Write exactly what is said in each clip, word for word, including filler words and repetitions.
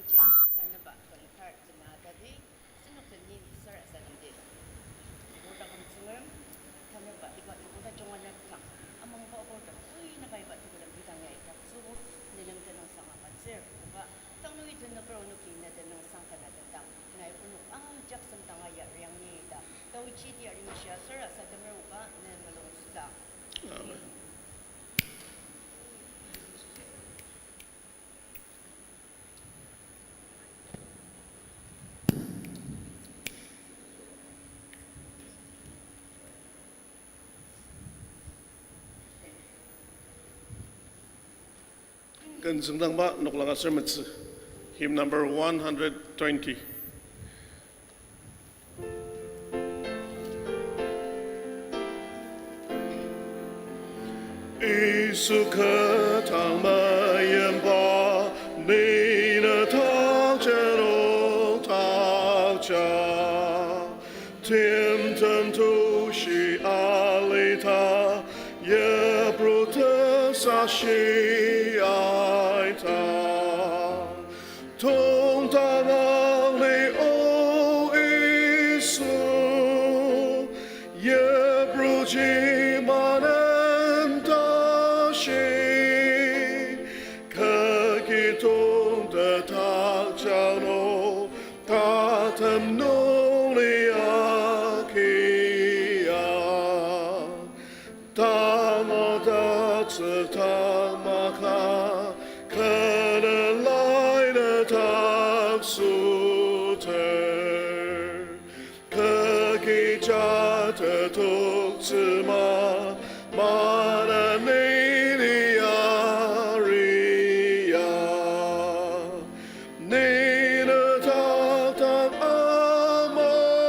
Tanüba tongkar tena tadi, asenok teni sarasademdi. Oda kümtsünger, tanüba iba iboda jungana tang, amangba oda ui naka iba tebulem bidang ya ita tsubo, nenem tenüngsang agütsür, oba, tanü iten nüker onoki na tenüngsang kana tendang, nai onok ajak semdang aya riang ni ita, taochi di arimshia sarasademer oba, ne mulung süda. Amen. Ken züngdangba noklang aser metsü. Hymn number one hundred twenty. Yisu kü tang meyimba, ni ne takjen nung takja. Timtem tushi alita, yipru tesashi aita. Tongtangang ni o Yisu, yipruji manen tashi, kü kidong tetakjang nung, tatem nung liakia. Tamaoda tsükdang maka, kü ne lai ne taksüter. Kü kecha tetoktsüma, maneni aria. Ni ne takdang amanger,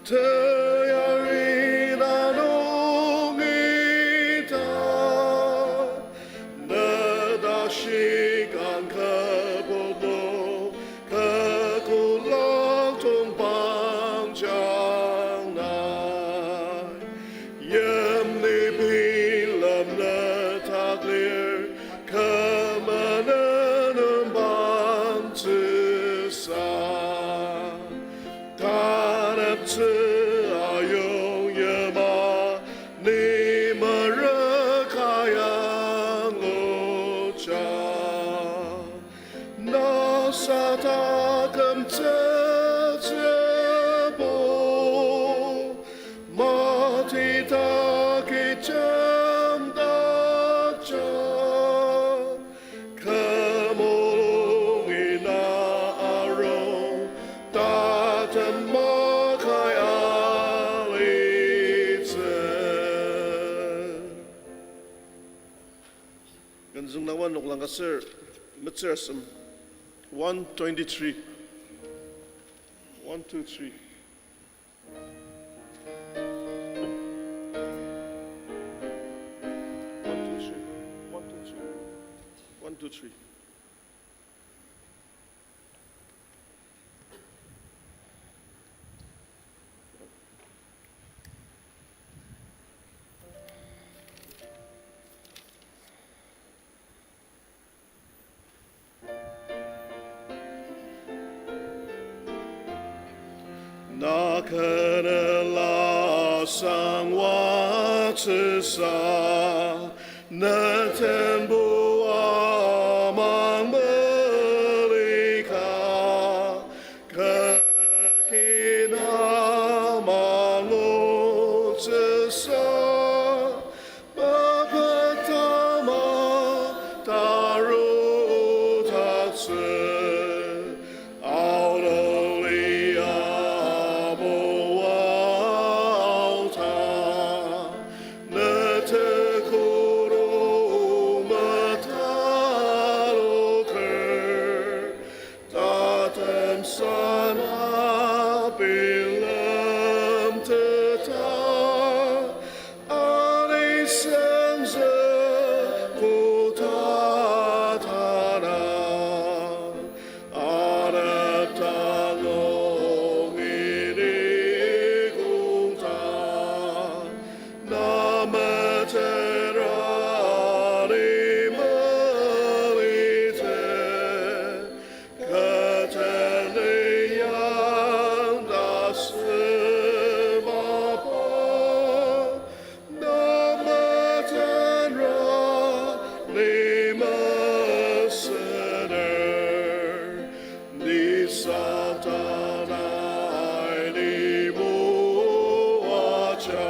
teyari na nung ita. Ne tashi kang kübok nung, kü kolak tongpang jang nai. Yimli bilem ne taklir, kü manenen bangtsüsa. Taneptsü ayong yima, ni merük ayang luja. Na sa taküm tsütsübo, mati taki jemdakja. Kü mulungi na arung, tatem makai alitsü. Ken züngdangba noklang aser metsür asem one twenty-three. One, two, three. One, two, three. One, two, three. One, two, three. Na kü ne lasang watsüsa, ne tenbo amang melika, kü ne kin amang lutsüsa, mepetama taru taktsü, aonung lia moaota, ne tekuru metaloker, tatem sana bilem teta, ani senzü koda tana, anepdang nung ini kongta, na metera ni melite. Satan aini moaja,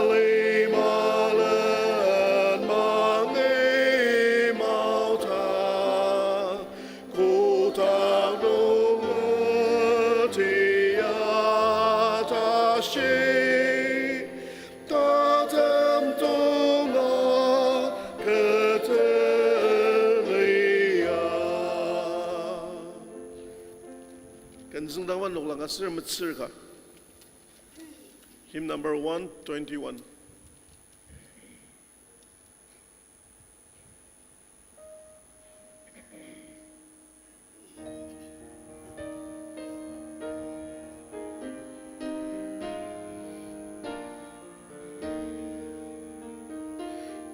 alimalen mangi maota, kotak nung metia tashi, tatem tonga keteliya. Ken züngdangba noklang aser metsür ka. Hymn number one twenty-one.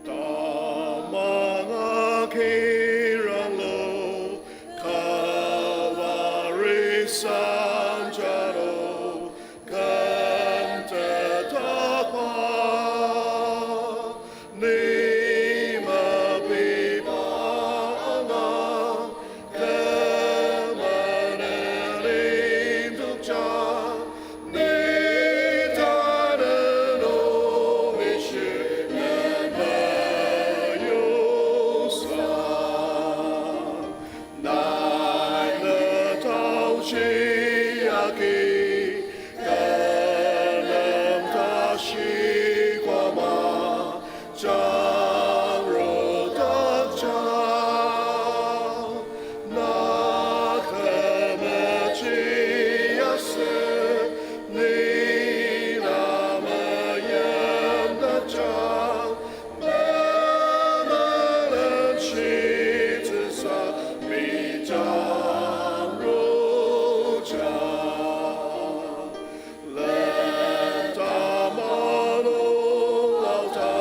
Tamang akiranglo, Kalvari sanjano, ken tetakba, ni mepiba anga, kü menen indokja, ni tanü nung ishi ne meyoksa. Nai ne taochi agi, kü nem tashi koama, jangrudakja. Na kü mechi aser, ni na meyimdakja. Melen shitsüsa mijang roja. Len tamano lauta,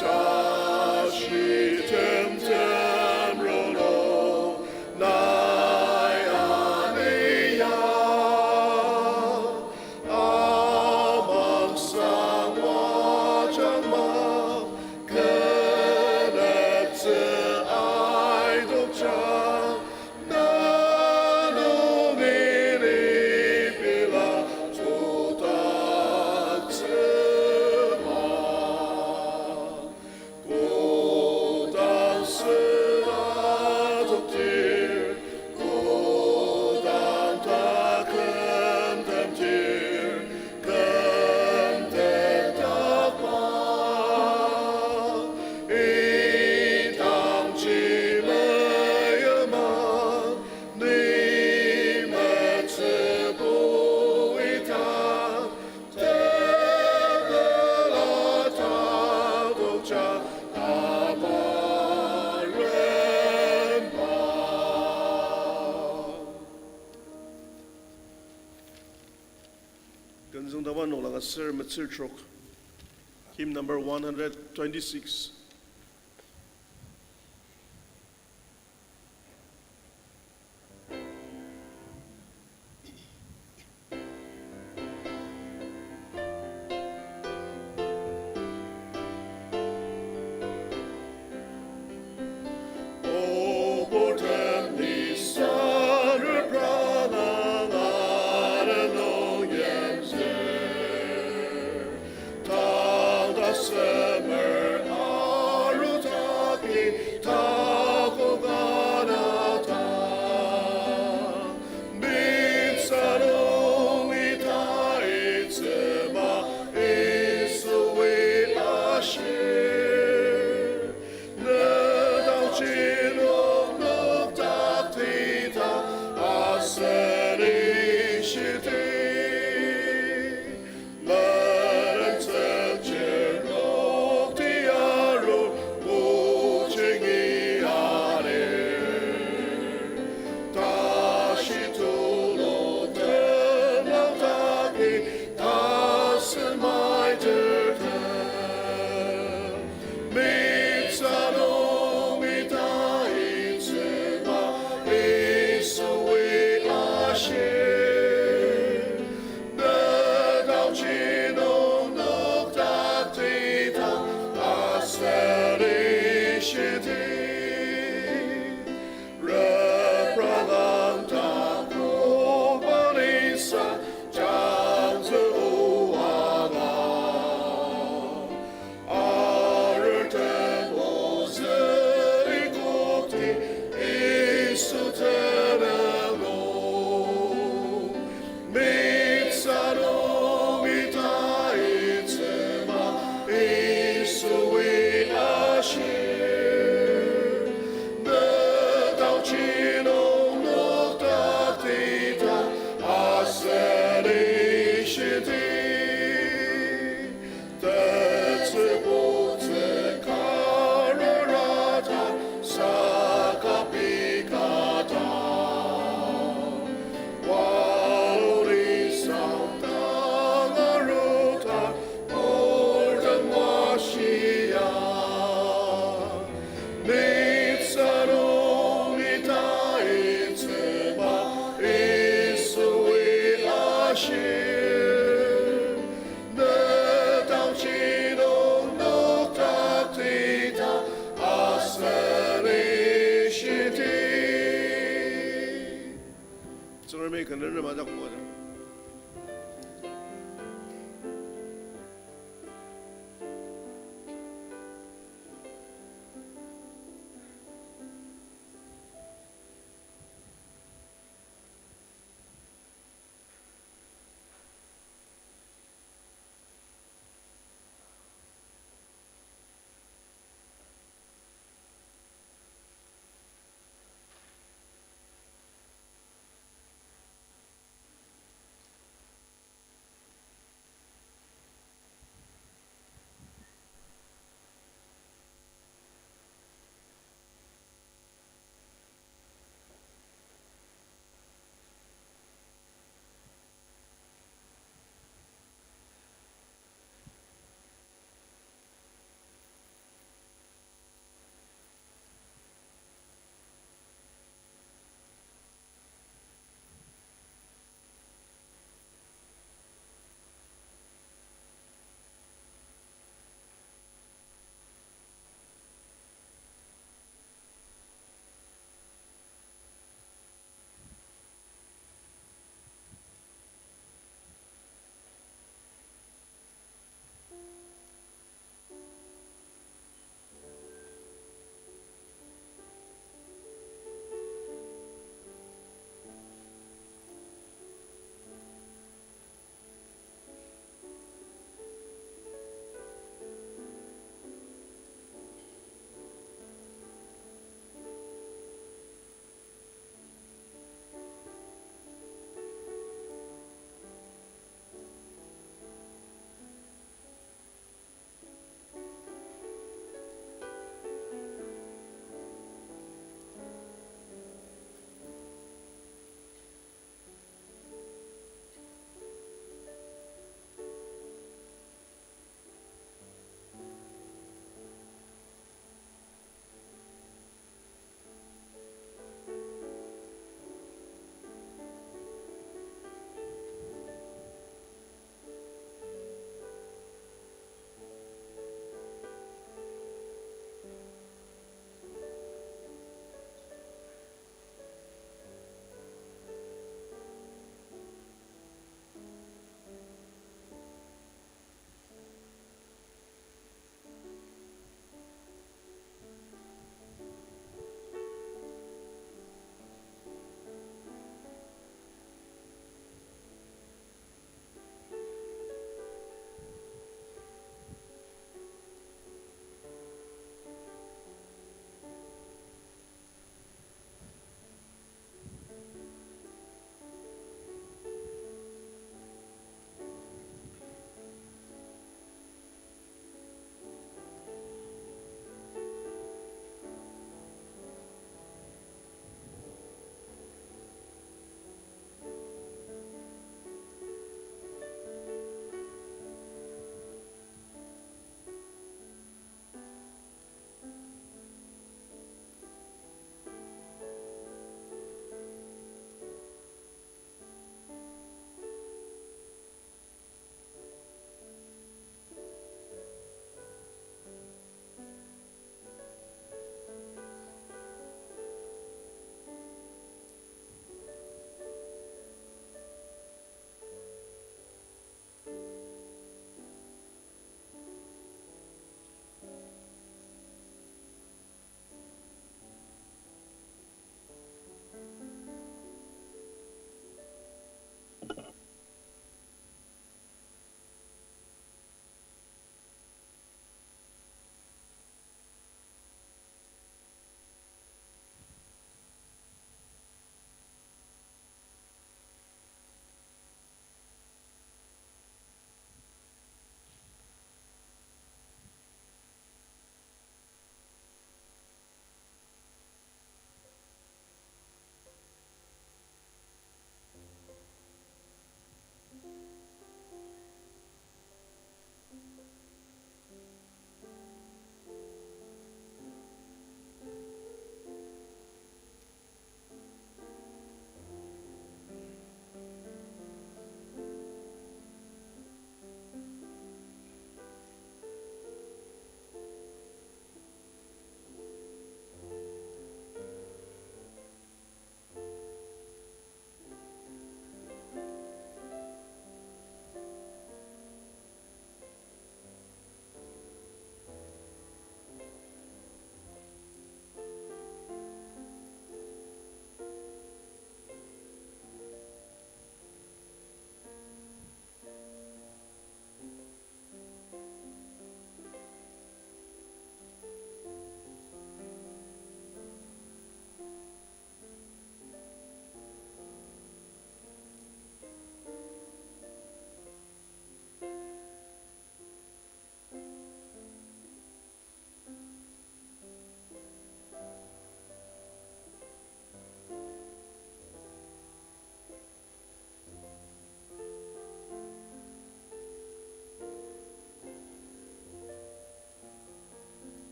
tashi temtem rono, nai ania. Amangsang wajangma, kü nüktsü aidokja, na nungi ni pila tutaktsüma. Kodang süla toktir, kodang taküm temtir, küm tetakba, idangji meyima, ni metsübu ita, tepela tatokja amarenba. Ken züngdangba noklang aser metsür trok. Hymn number one hundred twenty-six. Obortem ni sarepra nang arenung yimzür. Tang tasemer arudaki takok ana ta. Mitsa nungi taitsüba Yisui ashir. Ne taochi nung noktakti ta aseni shiti. Menemtsükchir nokti arur, puchingi anir. Tashi tulu tenlangdaki tasen maitertem. Mitsa nungi taitsüba Yisui ashir. Ne taochi nung noktakti ta aseni shiti. Repra Tsüngremi kü nünem ajak moajang.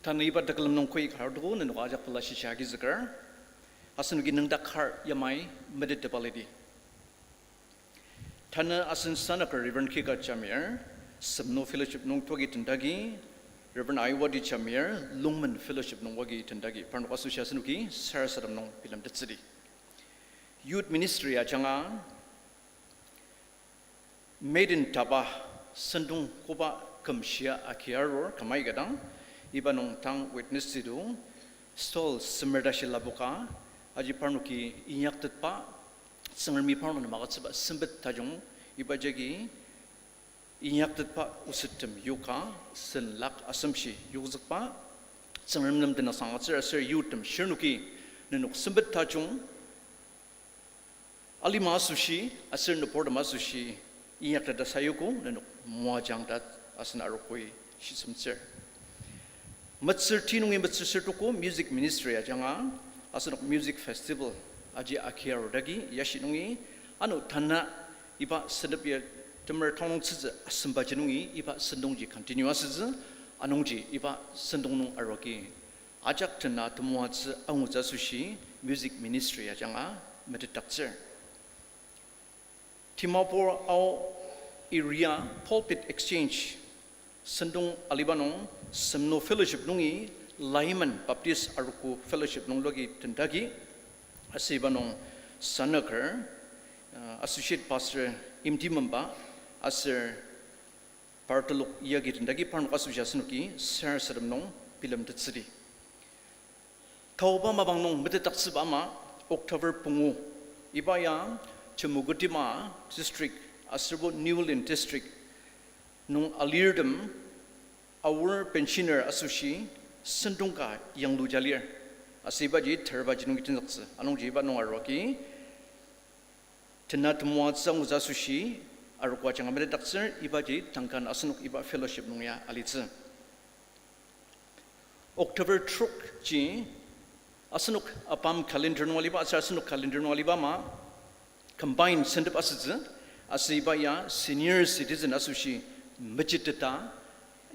Tanü iba tekülem nung koi kar tuko nenok ajak pela shisa agizüker. Asenoki nüngdak kar yamai metettepa lidi. Tanü asen sanaker Reverend Kika Jamir, Semno Fellowship nung toki tendagi, Reverend Aiwadi Jamir, Lungmen Fellowship nung wagi tendagi, parnok asoshi asenoki sarasadem nung bilemtettsüdi. Youth Ministry ajanga, Made in Taba sentong koba kümshia aki arur kümai kadang, iba nung tang witness tidu, stall semer tashi lapoka, aji parnoki inyaktetba, Tsüngremi parnok nem agütsüba sempet tajung, iba jagi inyaktetba osettem yoka, senlak asemshi yokzükba, Tsüngrem nem tenüngsang agütsür aser youthtem shirnoki nenok sempet tajung, alima asoshi, aser nübortem asoshi, inyakteta sayuogo, nenok moajang ta asen arogoi shisemtsür. Metsür ti nungi metsür ser tuko music ministry ajanga, asenok music festival aji aki arudagi, yashi nungi, ano tanü iba senep ya temer tangnung tsütsü asembaji nungi iba sentongji continue asütsü, anungji iba sentong nung aruagi ajak tena temoatsü angutsü asoshi music ministry ajanga metetdaktsür. Dimapur Ao area pulpit exchange sentong aliba nung Semno Fellowship nungi Layman Baptist Arogo Fellowship nung logi tendagi, aser iba nung sanaker, uh, Associate Pastor Imti Memba, aser par telok yagi tendagi parnok asoshi asenoki sarasadem nung bilemtettsüdi. Taoba mapang nung metetdaktsüba ama October pungu, iba ya Chümoukedima District aserbo Niulin District nung alirtem Aor pensioner asoshi sentong ka yangluja lir. Aser ibaji terbaji nungi tenzüktsü. Anungji iba nung aruagi tena temoatsü angutsü asoshi arogo ajanga metetdaktsür, ibaji tangkan asenok iba fellowship nung ya alitsü. October trok ji asenok ABAM calendar nung aliba aser asenok calendar nung aliba ama combine sentep asütsü, aser iba ya senior citizen asoshi mejiteta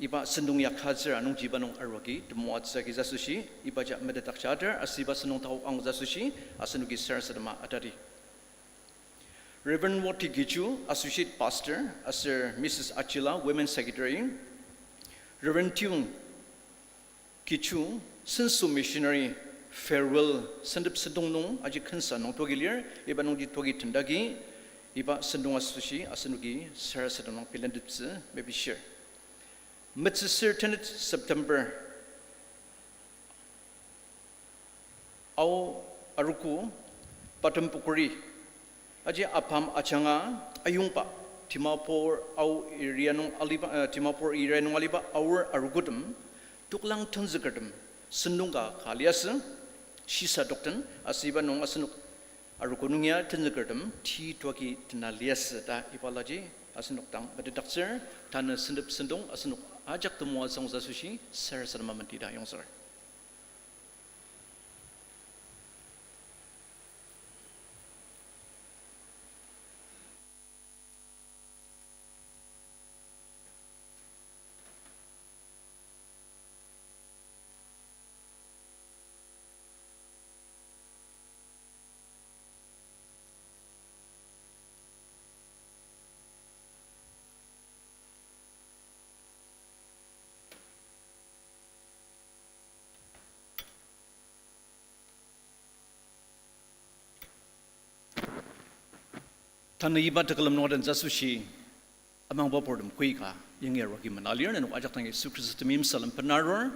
iba sentong ya katsür anungji iba nung aruagi temoatsü agitsü asoshi ibaji metetdaktsü ater, aser iba sentong taok angutsü asoshi asenoki sarasadema atadi. Reverend Woti Gichu, Associate Pastor, aser Missus Achila, Women Secretary. Reverend Tiung Gichu, Senso Missionary Farewell sentep sentong nung aji kensa nung toki lir, iba nungji toki tendagi, iba sentong asoshi asenoki sarasadem nung bilenteptsü mepishir. Metsüsür tenet September, Ao Arogo, Padum Pukuri, aji ABAM ajanga ayongba, Dimapur Ao area nung aliba, eh, Dimapur area nung aliba Aor arogotem, toklang tenzükertem, sentong ka ka liasü, shisa tokten, aser iba nung asenok arogo nung ya tenzükertem ti toki tena liasü ta iba laji asenok dang metetdaktsür, tanü sentep sentong asenok ajak temoatsü angutsü asoshi sarasadema menti ta yongzüker. Tanü iba tekülem nung adentsü asoshi amangba purtem koika yangi aruagi mena lir, nenok ajak dang Yisu Khrista temeim salem benarur.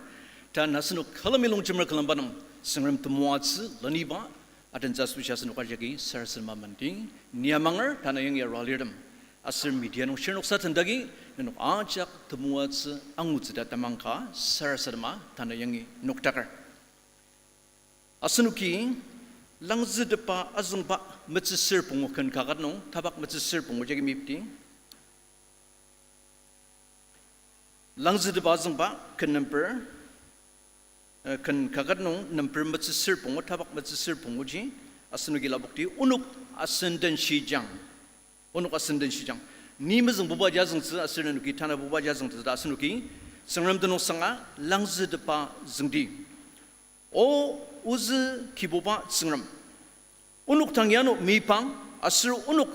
Ta asenok külemi longjemer külemba nung Tsüngrem temoatsü leniba adentsü asoshi asenok ajaki sarasadema menti. Ni amanger tanü yangi arua lirtem aser media nung shirnoksa tendagi, nenok ajak temoatsü angutsü ta tamang ka sarasadema tanü yangi nokdaker. Asenoki Langzütepa azüngba metsüsür pungu ken kaket nung, tapak metsüsür pungu jagi meyipdi. Langzütepa azüngba ken number, eh, ken kaket nung number metsüsür pungu, tapak metsüsür punguji, asenoki lapokdi onok asen den shijang. Onok asen den shijang. Ni mezüngbuba jazüngtsü aser nenoki tanabuba jazüngtsü ta asenoki Tsüngrem tenüngsanga langzütepa züngdi. O ozü Kibuba Tsüngrem, onok dang yano meyipang, aser onok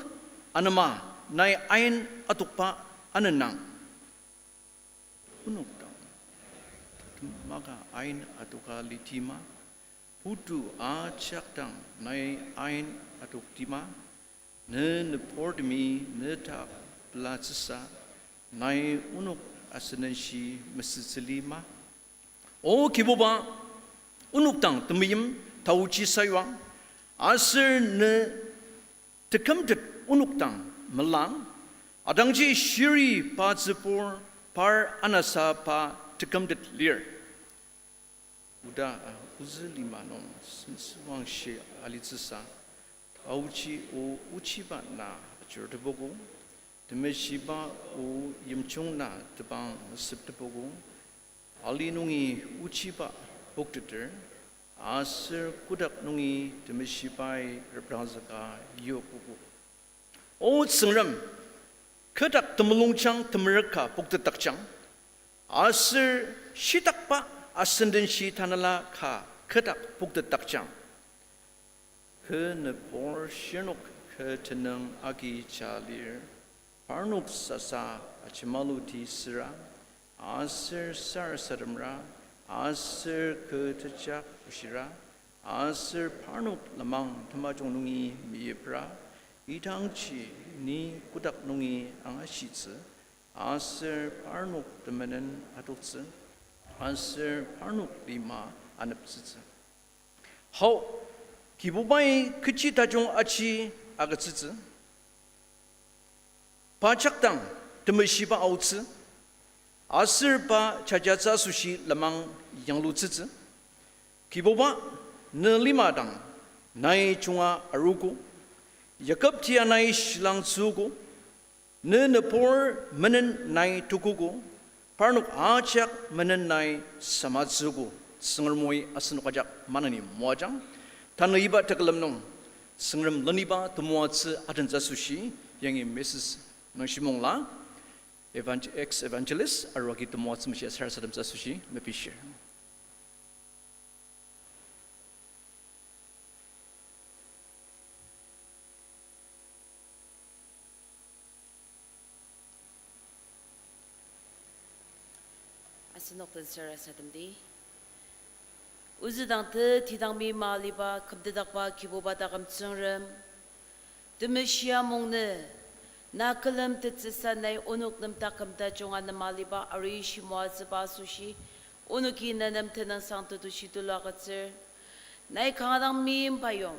anema nai ain adokba anenang. Onok dang maka ain adoka litima, putu ajak dang nai ain adoktima, ne nübortemi ne dak pelatsüsa, nai onok asenenshi mesütsü lima. O Kibuba, onok dang temeim taochi sayuang, aser ne tekümtet onok dang melang, atangji shiri pa tsübur par anasa pa tekümtet lir. Oda, ozü lima nung sentsüwangshi alitsüsa, taochi o ochiba na ajurtepogo, temeshiba o yimjung na tebang meseptepogo, ali nungi ochiba pokteter, aser kotak nungi temeshibai reprangzüka yokogo. O Tsüngrem, kü dak temulungjang temerük ka poktetdakjang, aser shitakba asendenshi tanela ka kü dak poktetdakjang. Kü nübur shirnok kü tenüng agi ja lir, parnok sasa ajemaluti süra, aser sarasademra, aser kü tejak bushira, aser parnok lenmang temajung nungi meyipra, idangji ni kotak nungi angashitsü, aser parnok temenen adoktsü, aser parnok lima aneptsütsü. Hao, Kibubai kechi tajung aji agütsütsü. Pa jakdang temeshiba aotsü, aser pa jajatsü asoshi lenmang yanglutsütsü. Kibuba, ne lima dang nai junga arogo, Jakob tia nai shilangtsüogo, ne nübur menen nai tukogo, parnok ajak menen nai samatsüogo. Tsüngrem oi asenok ajak maneni moajang. Tanü iba tekülem nung Tsüngrem leniba temoatsü adentsü asoshi, yangi Missus Nangshimongla, evan-, ex-evangelist, arua agi temoatsü meshia sarasademtsü asoshi mepishir. Asenok den sarasademdi. Ozüdang te tidang mima aliba kümtetdakba Kibuba taküm Tsüngrem, temeshia mungnü, na külem tetsüsa nai onok nem taküm tajung anema aliba arishi moatsüba asoshi, onoki ne nem tenüngsang tetushi tulu agütsür. Nai kanga dang meimba yong,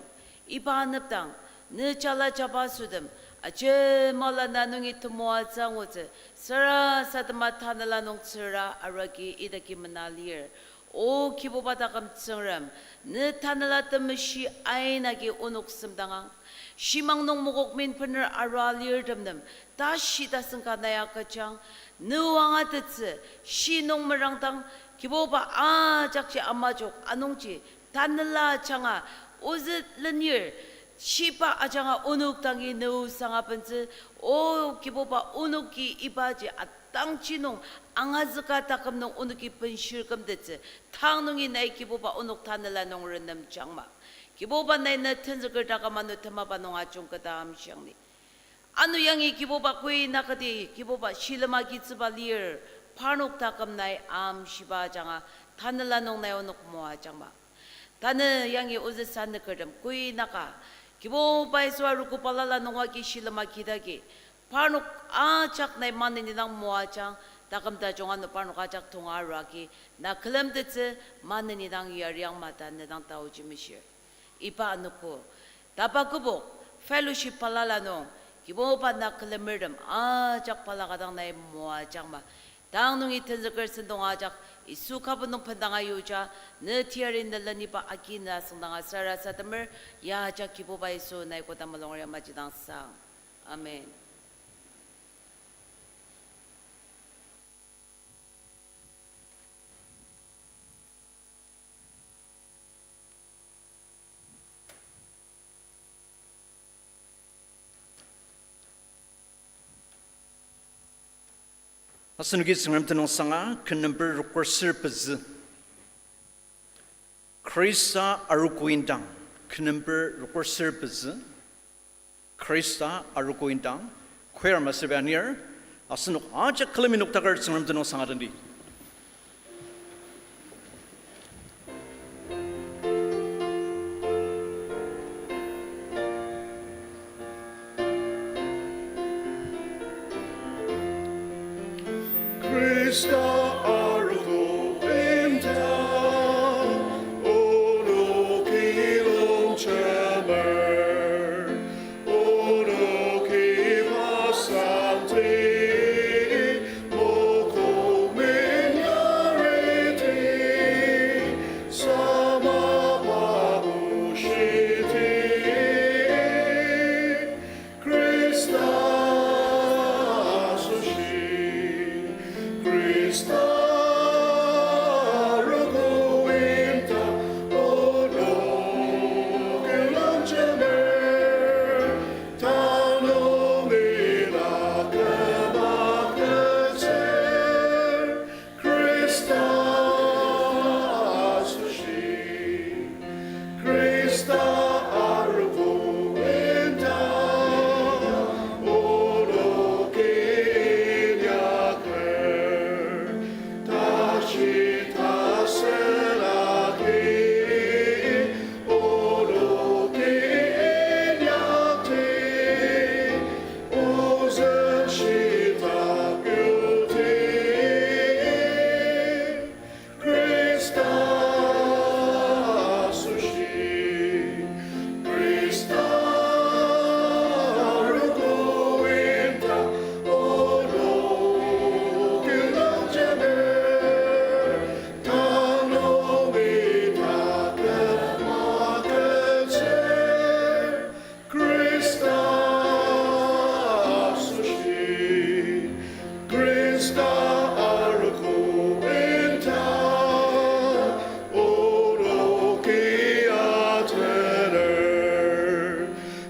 iba anepdang, ne jala jaba sütem, ajemala na nungi temoatsü angutsü, sarasadema tanela nung tsüra arua agi idaki mena lir. O Kibuba taküm Tsüngrem, ne tanela temeshi ain agi onok semdangang. Shimang nung mokok min bener arua lirtem nem, tashi tasen ka nai agüjang, ne o angatettsü, shi nung merangdang, Kibuba ajakji amajok anungji, tanela ajanga, ozü lenir, shiba ajanga onok dangi ne o sang abentsü, O Kibuba onoki ibaji atangji nung angazüka taküm nung onoki benshir kümtettsü, tang nungi nai Kibuba onok tanela nung renemjangma. Kibuba nai ne tenzüker taküm ano temaba nung ajungketa amshiang ni. Ano yangi Kibuba koi nakati Kibuba shilem agitsüba lir, parnok taküm nai amshiba ajanga, tanela nung nai onok moajangma. Tanü yangi ozü sanükertem koi naka, Kibuba Yisu arogo balala nung agi shilem agidagi, parnok ajak nai maneni dang moajang, taküm tajung ano parnok ajak tonga arua agi, na külemtettsü maneni dang yariangma ta ne dang taoji meshir. Iba anogo, tapa kübok, fellowship balala nung, Kibuba na külemertem ajak balaka dang nai moajangma. Tang nungi tenzüker sentong ajak Yisu kabu nung bendanga yuja, ne teyari ne leniba agi na süngdanga sarasademer, ya ajak Kibuba Yisu nai koda mulung yamaji dang sang. Amen. Asenoki Tsüngrem tenüngsanga, ken number rokor ser pezü. Khrista arogo indang, ken number rokor ser pezü. Khrista arogo indang, choir masüba anir, asenok ajak külemi noktaker Tsüngrem tenüngsanga tendi. Khrista arogo indang, onoki longjemer, onoki pasangti, mokokmen yariti, sama mapushiti. Khrista asoshi, Khrista arogo indang, onoki longjemer, tanü ita küm agütsür. Khrista asoshi, Khrista arogo indang, onoki inyaker, tashi tasen agi, onoki inyakti, ozüng shitak yuti. Khrista asoshi, Khrista arogo indang, onoki longjemer, tanü ita küm agütsür. Khrista asoshi, Khrista arogo indang, onoki atener.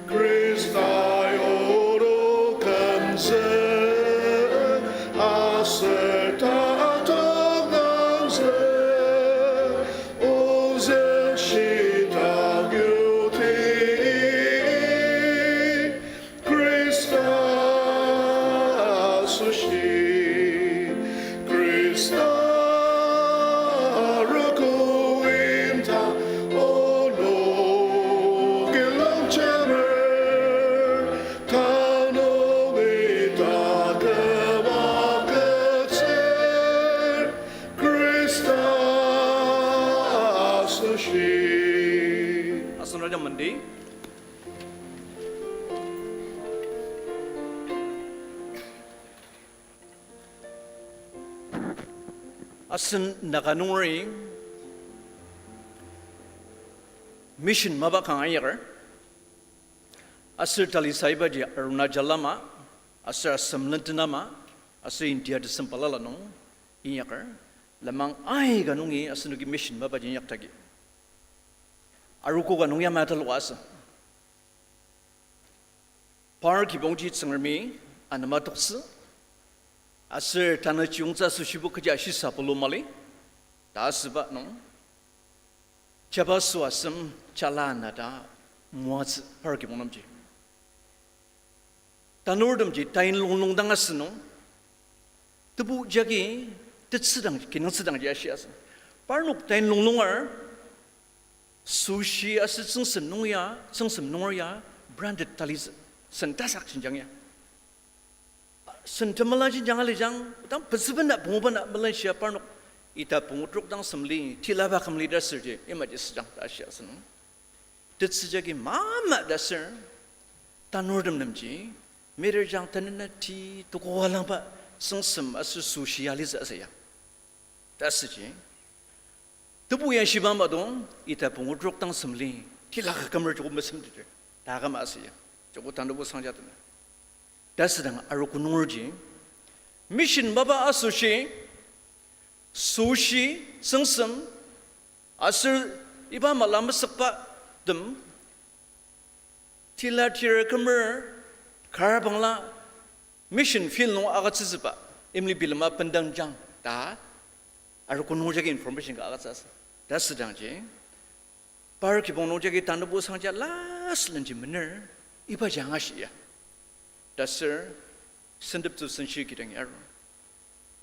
Khrista onok kümzü, aser tatok nangzü, ozüng shitak yuti. Khrista asoshi, Khrista arogo indang, onoki longjemer, tanü ita küm agütsür. Khrista asoshi. Asenok ajak mendi. Asen Naga nungeri mission mapa kanga inyaker, aser tali saibaji Arunachal ama, aser Assam lenden ama, aser India tesem balala nung inyaker, lenmang aika nungi asenoki mission mapaji inyaktaki arogo ka nung yamai ataloka asü. Par kibongji Tsüngremi anema toktsü, aser tanü chiyungtsü asoshibo kecha shisa pulu mali, ta asüba nung, jabaso asem jala nata moatsü par kibong nemji. Tanurtemji tain lunglung dang asünung, tebu jagi tetsüdang, kinungtsüdangji ashi asü. Parnok tain lunglungar, sushi asü tsüngsem nung ya, tsüngsem nunger ya, branded talitsü, sen tasak jenjang ya. Sen temela jenjang alijang, dang pezübena, pungubena, melenshia parnok, ita pungu trok dang semli, tilaba kümli ta sürji, imaji süjang ta ashi asünung. Tetsü jagi mama ta sür, tanurtem nemji, meter jang tanena ti tukoa langba, tsüngsem aser sushi alitsü asü ya. Ta asüji, tebu ya shiba madong, ita pungu trok dang semli, tila ka kümer joko mesemteter, ta kama asü ya. Joko tanübo sangja tena. Ta asüdang arogo nungerji, mission mapa asoshi, sushi, tsüngsem, aser iba mala mesükba tem, tila tira kümer kar bangla mission field nung agütsütsüba. Imli bilema bendangjang ta, arogo nungjagi information ka agütsü asü. Ta südangji, par kibong nungjagi tanübo sangja last lenji mener, ibaji angashia. Ta sür, senteptsü senshi kidang aru.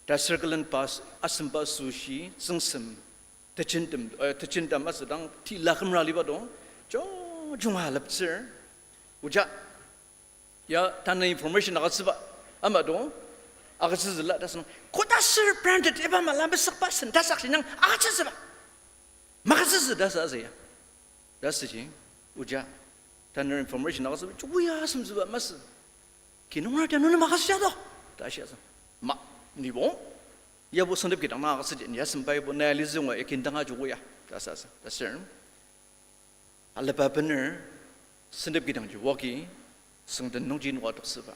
Ta sür külen pa s-, asemba süshi, tsüngsem, tejentem, eh, tejentem asüdang, tila kümra liba do, jo, junga leptsür. Oja, ya, tanü information agütsüba, ama do, agütsütsüla, ta sünung, koda sür branded, iba mala mesükba sen, ta sak sinang, agütsütsüba. Magütsütsü ta sa asü ya. Ta süji, oja, tanü information agütsüba, chukuya asemtsüba masü. Kinungra ta nunu magütsütsü do, ta shia sa. Ma, nibo, yabo sentep kidang na agütsüdi, ya sembai bo, na ya lizunga, ya kindanga chukuya, ta sa sa, ta sür. Alaba bener, sentep kidangji wagi, süngden nungji nua toksüba.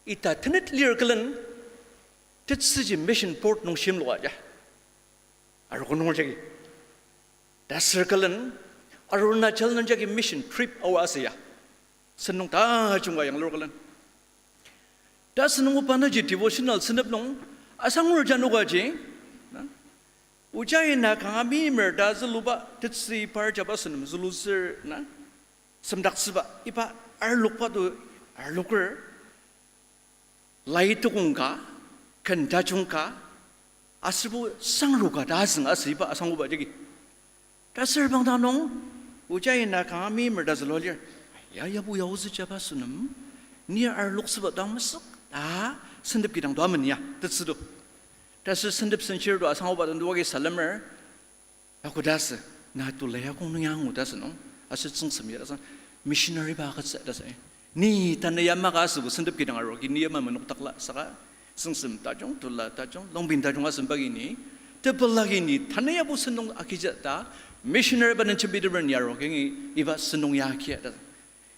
Ita tenet lir külen, tetsüji mission board nung shimlua ja. Arogo nung jagi. Ta sür külen, Arunachal nung jagi mission trip aoa asü ya. Sentong tajunga yanglur külen. Ta sentong oba naji devotional sentep nung, asangur janokaji, na? Ojai na kanga meimer ta züluba, tetsü par jaba sünem zülutsür na, semdaktsüba, iba arlokba to arloker, lai tukong ka, ken tajung ka, aserbo sangru ka ta asüng asü iba asanguba jagi. Ta sür bangdang nung, ojai na kanga meimer ta zülua lir. Ya, yabo yaozü jaba sünem, ni arloktsüba dang mesük, ta sentep kidang to amen ya, tetsü to. Ta sür sentep senshir to asanguba dang to wagi salemer, akoda asü, na tula ya kong nung ya angu ta sünung, aser tsüngsem ya ta sü, missionary ba agütsü ta sü. Ni tanü yamai ka asübo sentep kidang aru, ki ni yamai menokdakla saka, tsüngsem tajung, tula tajung, longbin tajung asem bagi ni, tepela ki ni, tanü yabo sentong agija ta, missionary ba nung jembiteper ni aru, kingi iba sentong ya kia ta.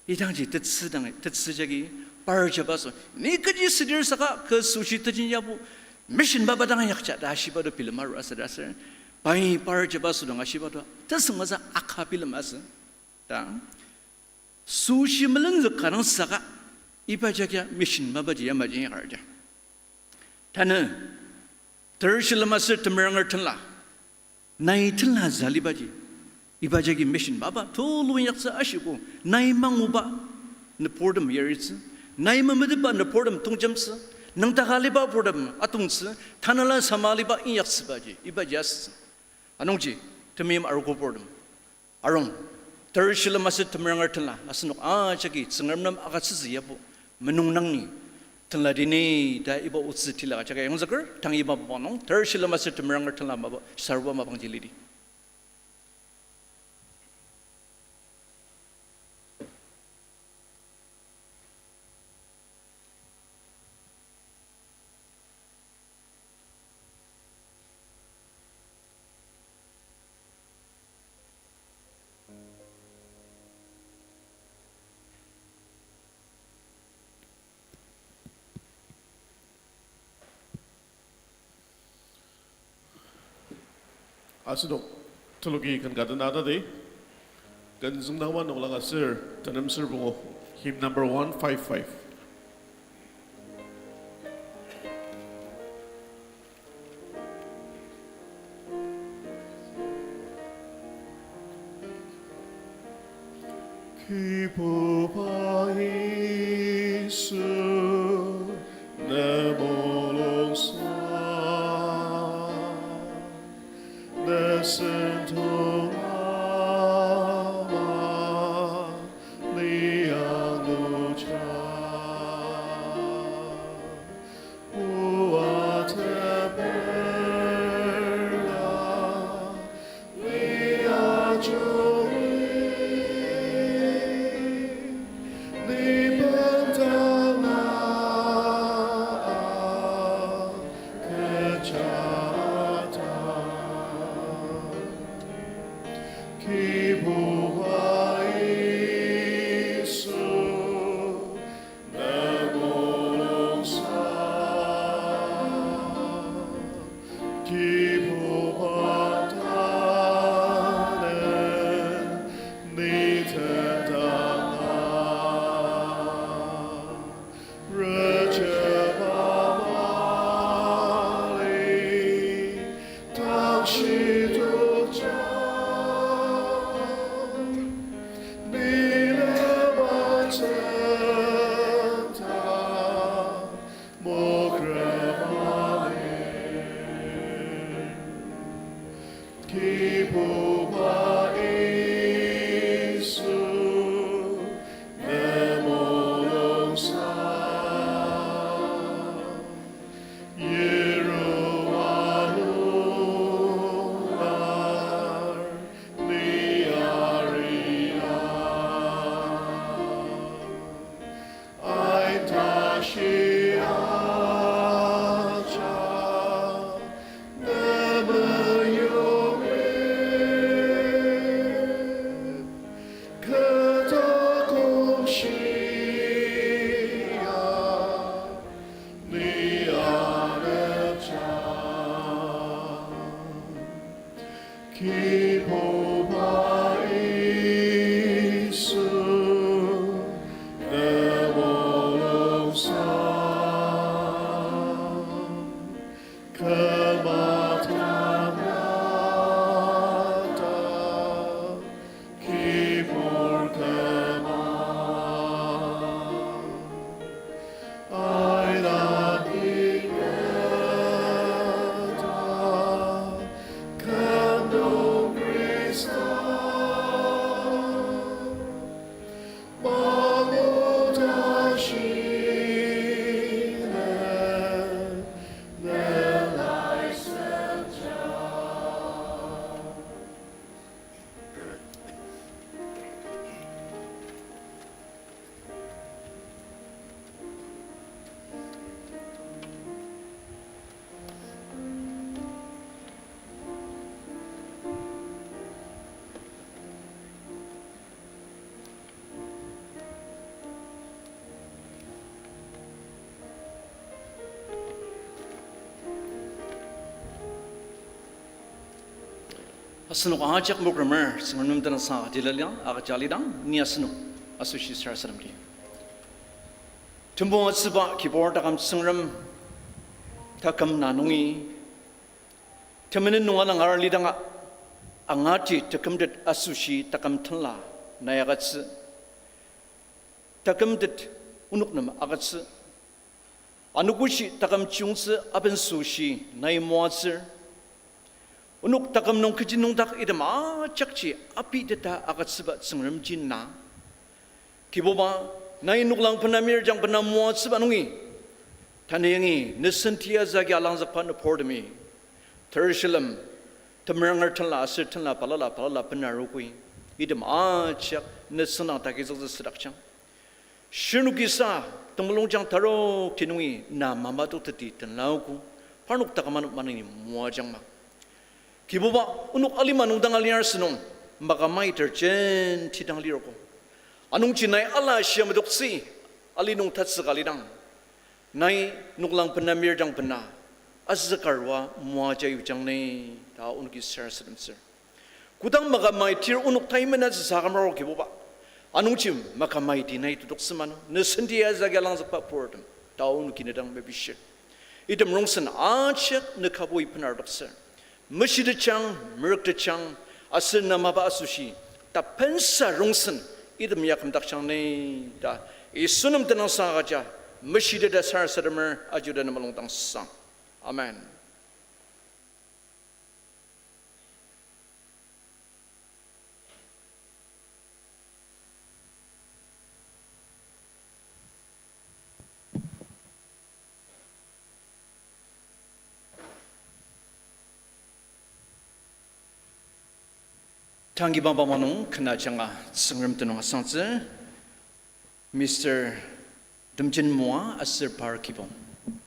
Idangji tetsü dang, tetsü jagi, par jaba sü, ni kechi südir saka, kü süshi tejin yabo, mission baba dang yakja ta shiba to bilem aru asü ta sür, pai par jaba sü dang ashiba to, tesüngmasa aka bilem asü. Ta, süshi melenzük ka dang saka, iba jagia mission mapaji yamaji yakar ja. Tanü, ter shilem aser temeranger tenla, nai tenla zalibaji, iba jagi mission mapa tulu inyaktsü ashiko, nai manguba nüburtem yaritsü, nai memetetba nüburtem tongjemtsü, nüngdaka aliba burtem atongtsü, tanela sama aliba inyaktsübaji, ibaji asütsü. Anungji, temeim arogo burtem arung, ter shilem aser temeranger tenla, asenok ajaki Tsüngrem nem agütsütsü yabo, menung nangni, tenla dini, ta iba otsü tila ajaka yangzüker, tang iba mapang nung, ter shilem aser temeranger tenla mapa, saruba mapangji lidi. Asenok teloki ken ka tena tadi, ken züngdangba noklang aser tenem ser pungu, hymn number one five five. Kibuba Yisu, ne mulungsa, ne sentong ama, ni anguja. Shidukja, ni lema tenta, mokra mali. Kibuba Yisu, ne mulungsa, yirua nular ni aria. Ai tashi aja, ne meyongi, kü taküm shia, ni anepja. Kibuba Yisu, ne mulungsa, kü matang nata, kibur küma. Aina iketa, kü nung Khrista, mamoda shine, ne lai senja. Asenok ajak mokremer, Tsüngrem nem tenüngsang agüja liang, agüja lidang, ni asenok asoshi sarasademdi. Temoatsüba kibur taküm Tsüngrem, taküm na nungi temenen nung anang aralidanga, angati tekümtet asoshi taküm tenla nai agütsü. Takümtet onok nem agütsü. Anogoshi taküm chiyungtsü abensoshi nai moatsür. Onok taküm nung kechi nüngdak item ajakji apiteta agütsüba Tsüngremji na. Kibuba, nai noklang bena mir jang bena moatsüba nungi, tanü yangi ne senti azügi alangzükba nübortemi, tershilem, temeranger tenla aser tenla balala balala bena arogoi, item ajak ne sendang takizüktsü südakjang. Shirnoki sa, temulungjang tarokti nungi na mamadoktetdi tenlaogo, parnok taküm ano maneni moajangma. Kibuba, onok alima nung dang aliar sünung, makamai terjen tidang lirogo. Anungji nai ala shia medoktsü, ali nung tatsüka lidang, nai noklang bena mir jang bena azükarua moaja yujang ni, ta onoki sarasademtsür. Kodang makamai tir onok tai menatsüsa akümaro Kibuba, anungji makamai ti nai tetoksü mano, ne senti azügi alangzükba purtem, ta onoki ne dang mepishir. Item rongsen ajak ne kabui bener adoktsür. Meshitetjang, merüktetjang, aser na mapa asoshi, tapensa rongsen, item ya kümdakjang ni, ta Yisu nem tenüngsang agüja, meshiteta sarasademer ajuda ne mulungdang sang. Amen. Tangibang bangma nung ken ajanga Tsüngrem tenüng asangtsü, Mister Temjen Moa aser par kibong.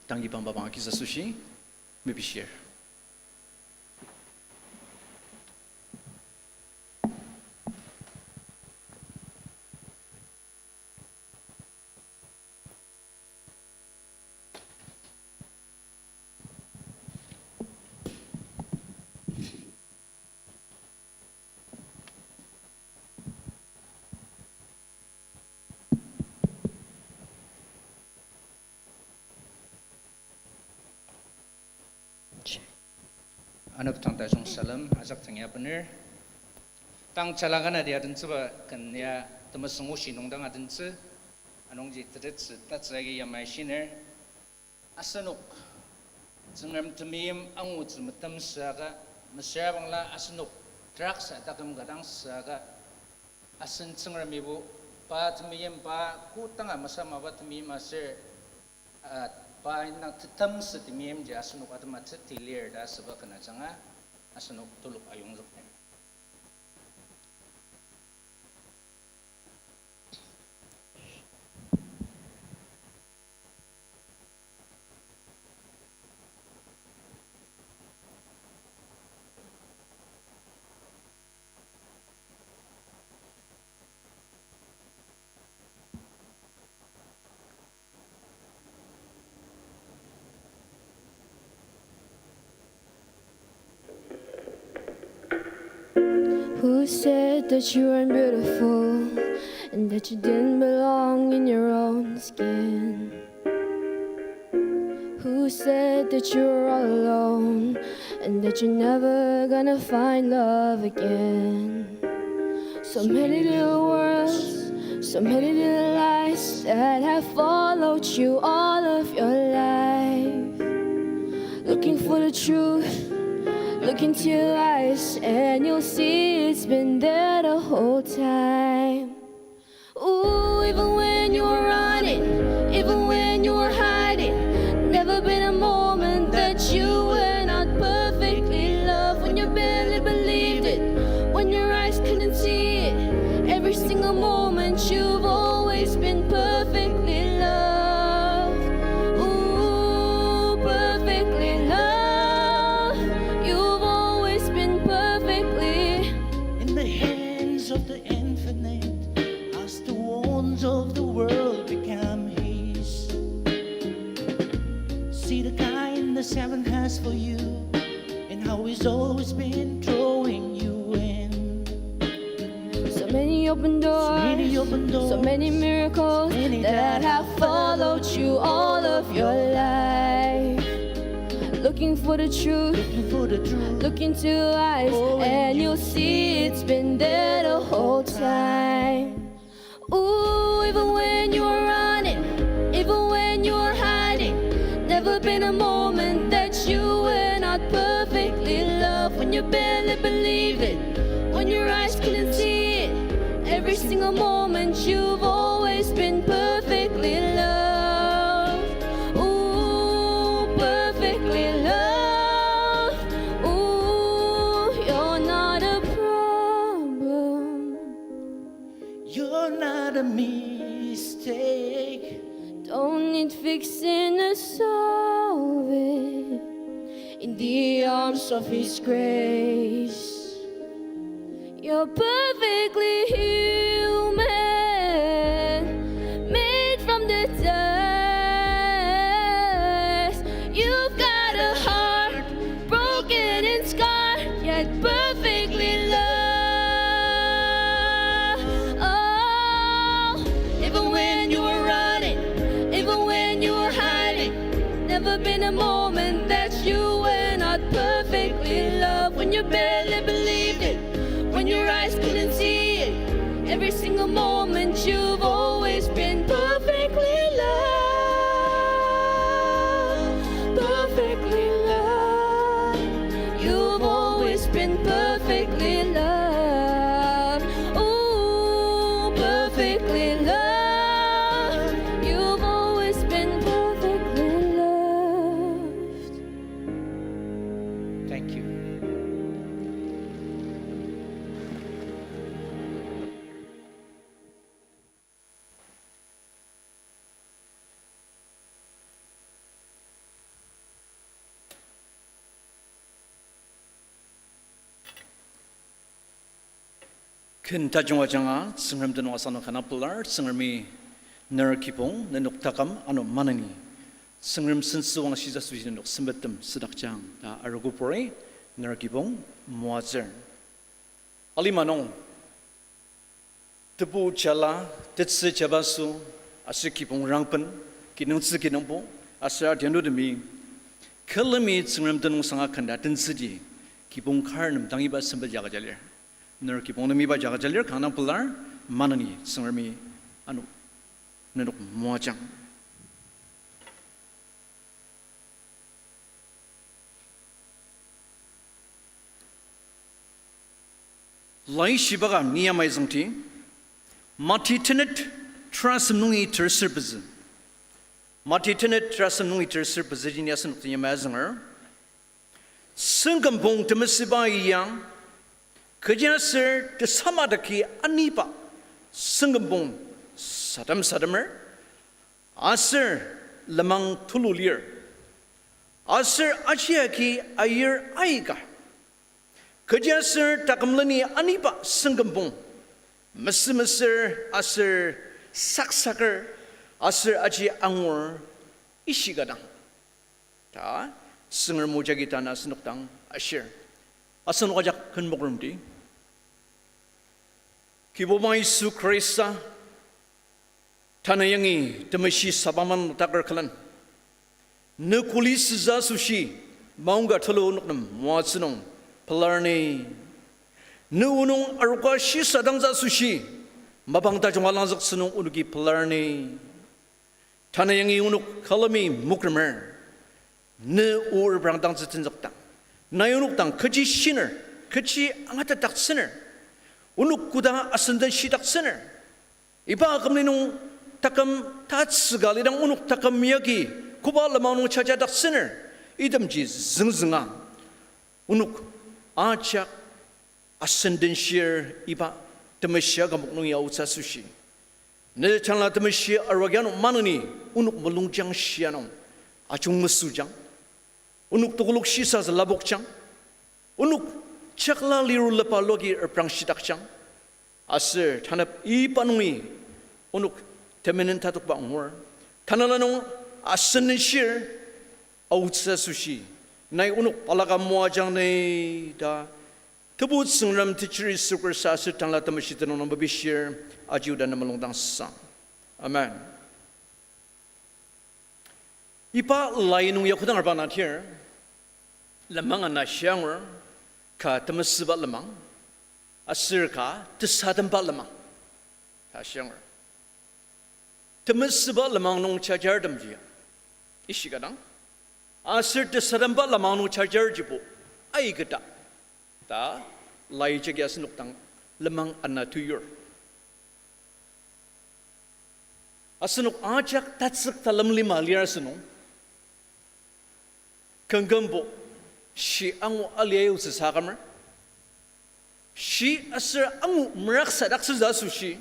Tangibang bangma kisa asoshi mepishir. Anepdang tajung salem ajak tang ya bener. Tang jala kana dia adentsüba ken ya temesüng oshi nung dang adentsü. Anungji tetettsü tatsü agi yamai shiner. Asenok Tsüngrem temeim angutsü metem süaka, mesüra bangla asenok drugs a taküm ka dang süaka, asen Tsüngremibo pa temeim, pa kodanga mesamaba temeim aser, ah, pa indang tetemsü temeimji asenok atema teti lir ta asüba ken ajanga asenok telok ayongzükner. Who said that you weren't beautiful and that you didn't belong in your own skin? Who said that you were all alone and that you're never gonna find love again? So many little words, so many little lies that have followed you all of your life. Looking for the truth, look into your eyes, and you'll see it's been there the whole time. Ooh, even when you were running, even when you were hiding, never been a moment that you were not perfectly loved. When you barely believed it, when your eyes couldn't see it, every single moment you've always been perfectly loved. Ooh, perfectly loved. You've always been perfectly in the hands of the infinite, as the wounds of the world become his. See the kindness heaven has for you, and how he's always been drawing you in. So many open doors, so many open doors, so many miracles, so many that have followed you all of your life. Looking for the truth, looking for the truth, look into your eyes, oh, and you'll see it's been there the whole time. Ooh, even when you were running, even when you were hiding, never been a moment that you were not perfectly loved. When you barely believe it, when your eyes couldn't see it, every single moment you've always been perfectly loved. Ooh, perfectly loved. Ooh, you're not a problem. You're not a mistake. Don't need fixing or solving. In the arms of His grace, you're perfectly human, made from the dust. You've got a heart broken and scarred, yet perfectly loved. Oh, even when you were running, even when you were hiding, never been a moment that you were not perfectly loved. When you barely believed it, when your eyes couldn't see it, every single moment you've always been perfectly loved, perfectly loved. You've always been perfectly loved. Ooh, perfectly loved. You've always been perfectly loved. Thank you. Ken tajung ajanga Tsüngrem tenüng asenok kanga pelar. Tsüngremi ner kibong, nenok taküm ano maneni Tsüngrem sentsüwangshi asoshi nenok sempettem südakjang ta arogo puri ner kibong moatsür. Alima nung tebu jala, tetsü jabaso, aser kibong rangben, kinungtsü kinungpo, aser adianutemi külemi Tsüngrem tenüngsanga kanga tentsüdi, Kibong kar nem dang iba sempet jagaja lir. Ner kibong nem iba jagaja lir, kanga pelar, maneni Tsüngremi ano nenok moajang. Laishiba ka ni yamai züngdi, Mati tenet terasem nungi terser pezü. Mati tenet terasem nungi terser pezü ji ni asenok den yamai azünger. Sengkümpong temesüba ya, kechiaser tesamadaki aniba sengkümpong sadam sadamer, aser lenmang tulu lir, aser aji agi ayir aika. Kechiaser taküm leni aniba sengkümpong mesümesür aser saksaker aser aji angur ishika dang. Ta, Tsüngrem o jagi tanü asenok dang ashir. Asenok ajak ken mokrumdi. Kibuba Yisu Khrista, tanü yangi temeshi sabangman noktaker külen, ne kuli sütsü asoshi, maongka tulu onok nem moatsü nung pelar ni. Ne o nung aroka shisadangtsü asoshi, mapang tajung alangzüktsü nung onoki pelar ni. Tanü yangi onok külemi mokremer, ne o reprangdangtsü tenzükdang, nai onok dang kechi shiner, kechi angatetdaktsüner, onok koda asenden shidaktsüner, iba akümli nung taküm tatsüka lidang onok taküm yagi koba lenmang nung jajadaktsüner, itemji züngzünga onok ajak asenden shir iba temeshi akümok nungi aotsü asoshi, ne Tanela Temeshi arua agi ano maneni onok mulungjang shia nung ajungmesüjang, onok tokolok shisatsü lapokjang, onok jakla lirulepa logi reprangshidakjang, aser tanep iba nungi onok temenen tatokba angur, Tanela nung asenden shir aotsü asoshi, nai onok balaka moajang ni ta, Tebu Tsüngrem, techiri Yisu Khrista aser Tanela Temeshi tenüng nung mepishir, aji oda ne mulung dang sang. Amen. Iba lai nung ya kodang arba na tir, lenmang ana shia angur, ka temesüba lenmang, aser ka tesademba lenmang ta shia angur. Temesüba lenmang nung jajartemji ishika dang, aser tesademba lenmang nung jajarjibo aiketa ta, lai jagi asenok dang lenmang ana teyur. Asenok ajak tatsük talem lima lir asünung, kümkümbo shi angu alia ayutsü sakümer, shi aser angu meraksadaktsütsü asoshi,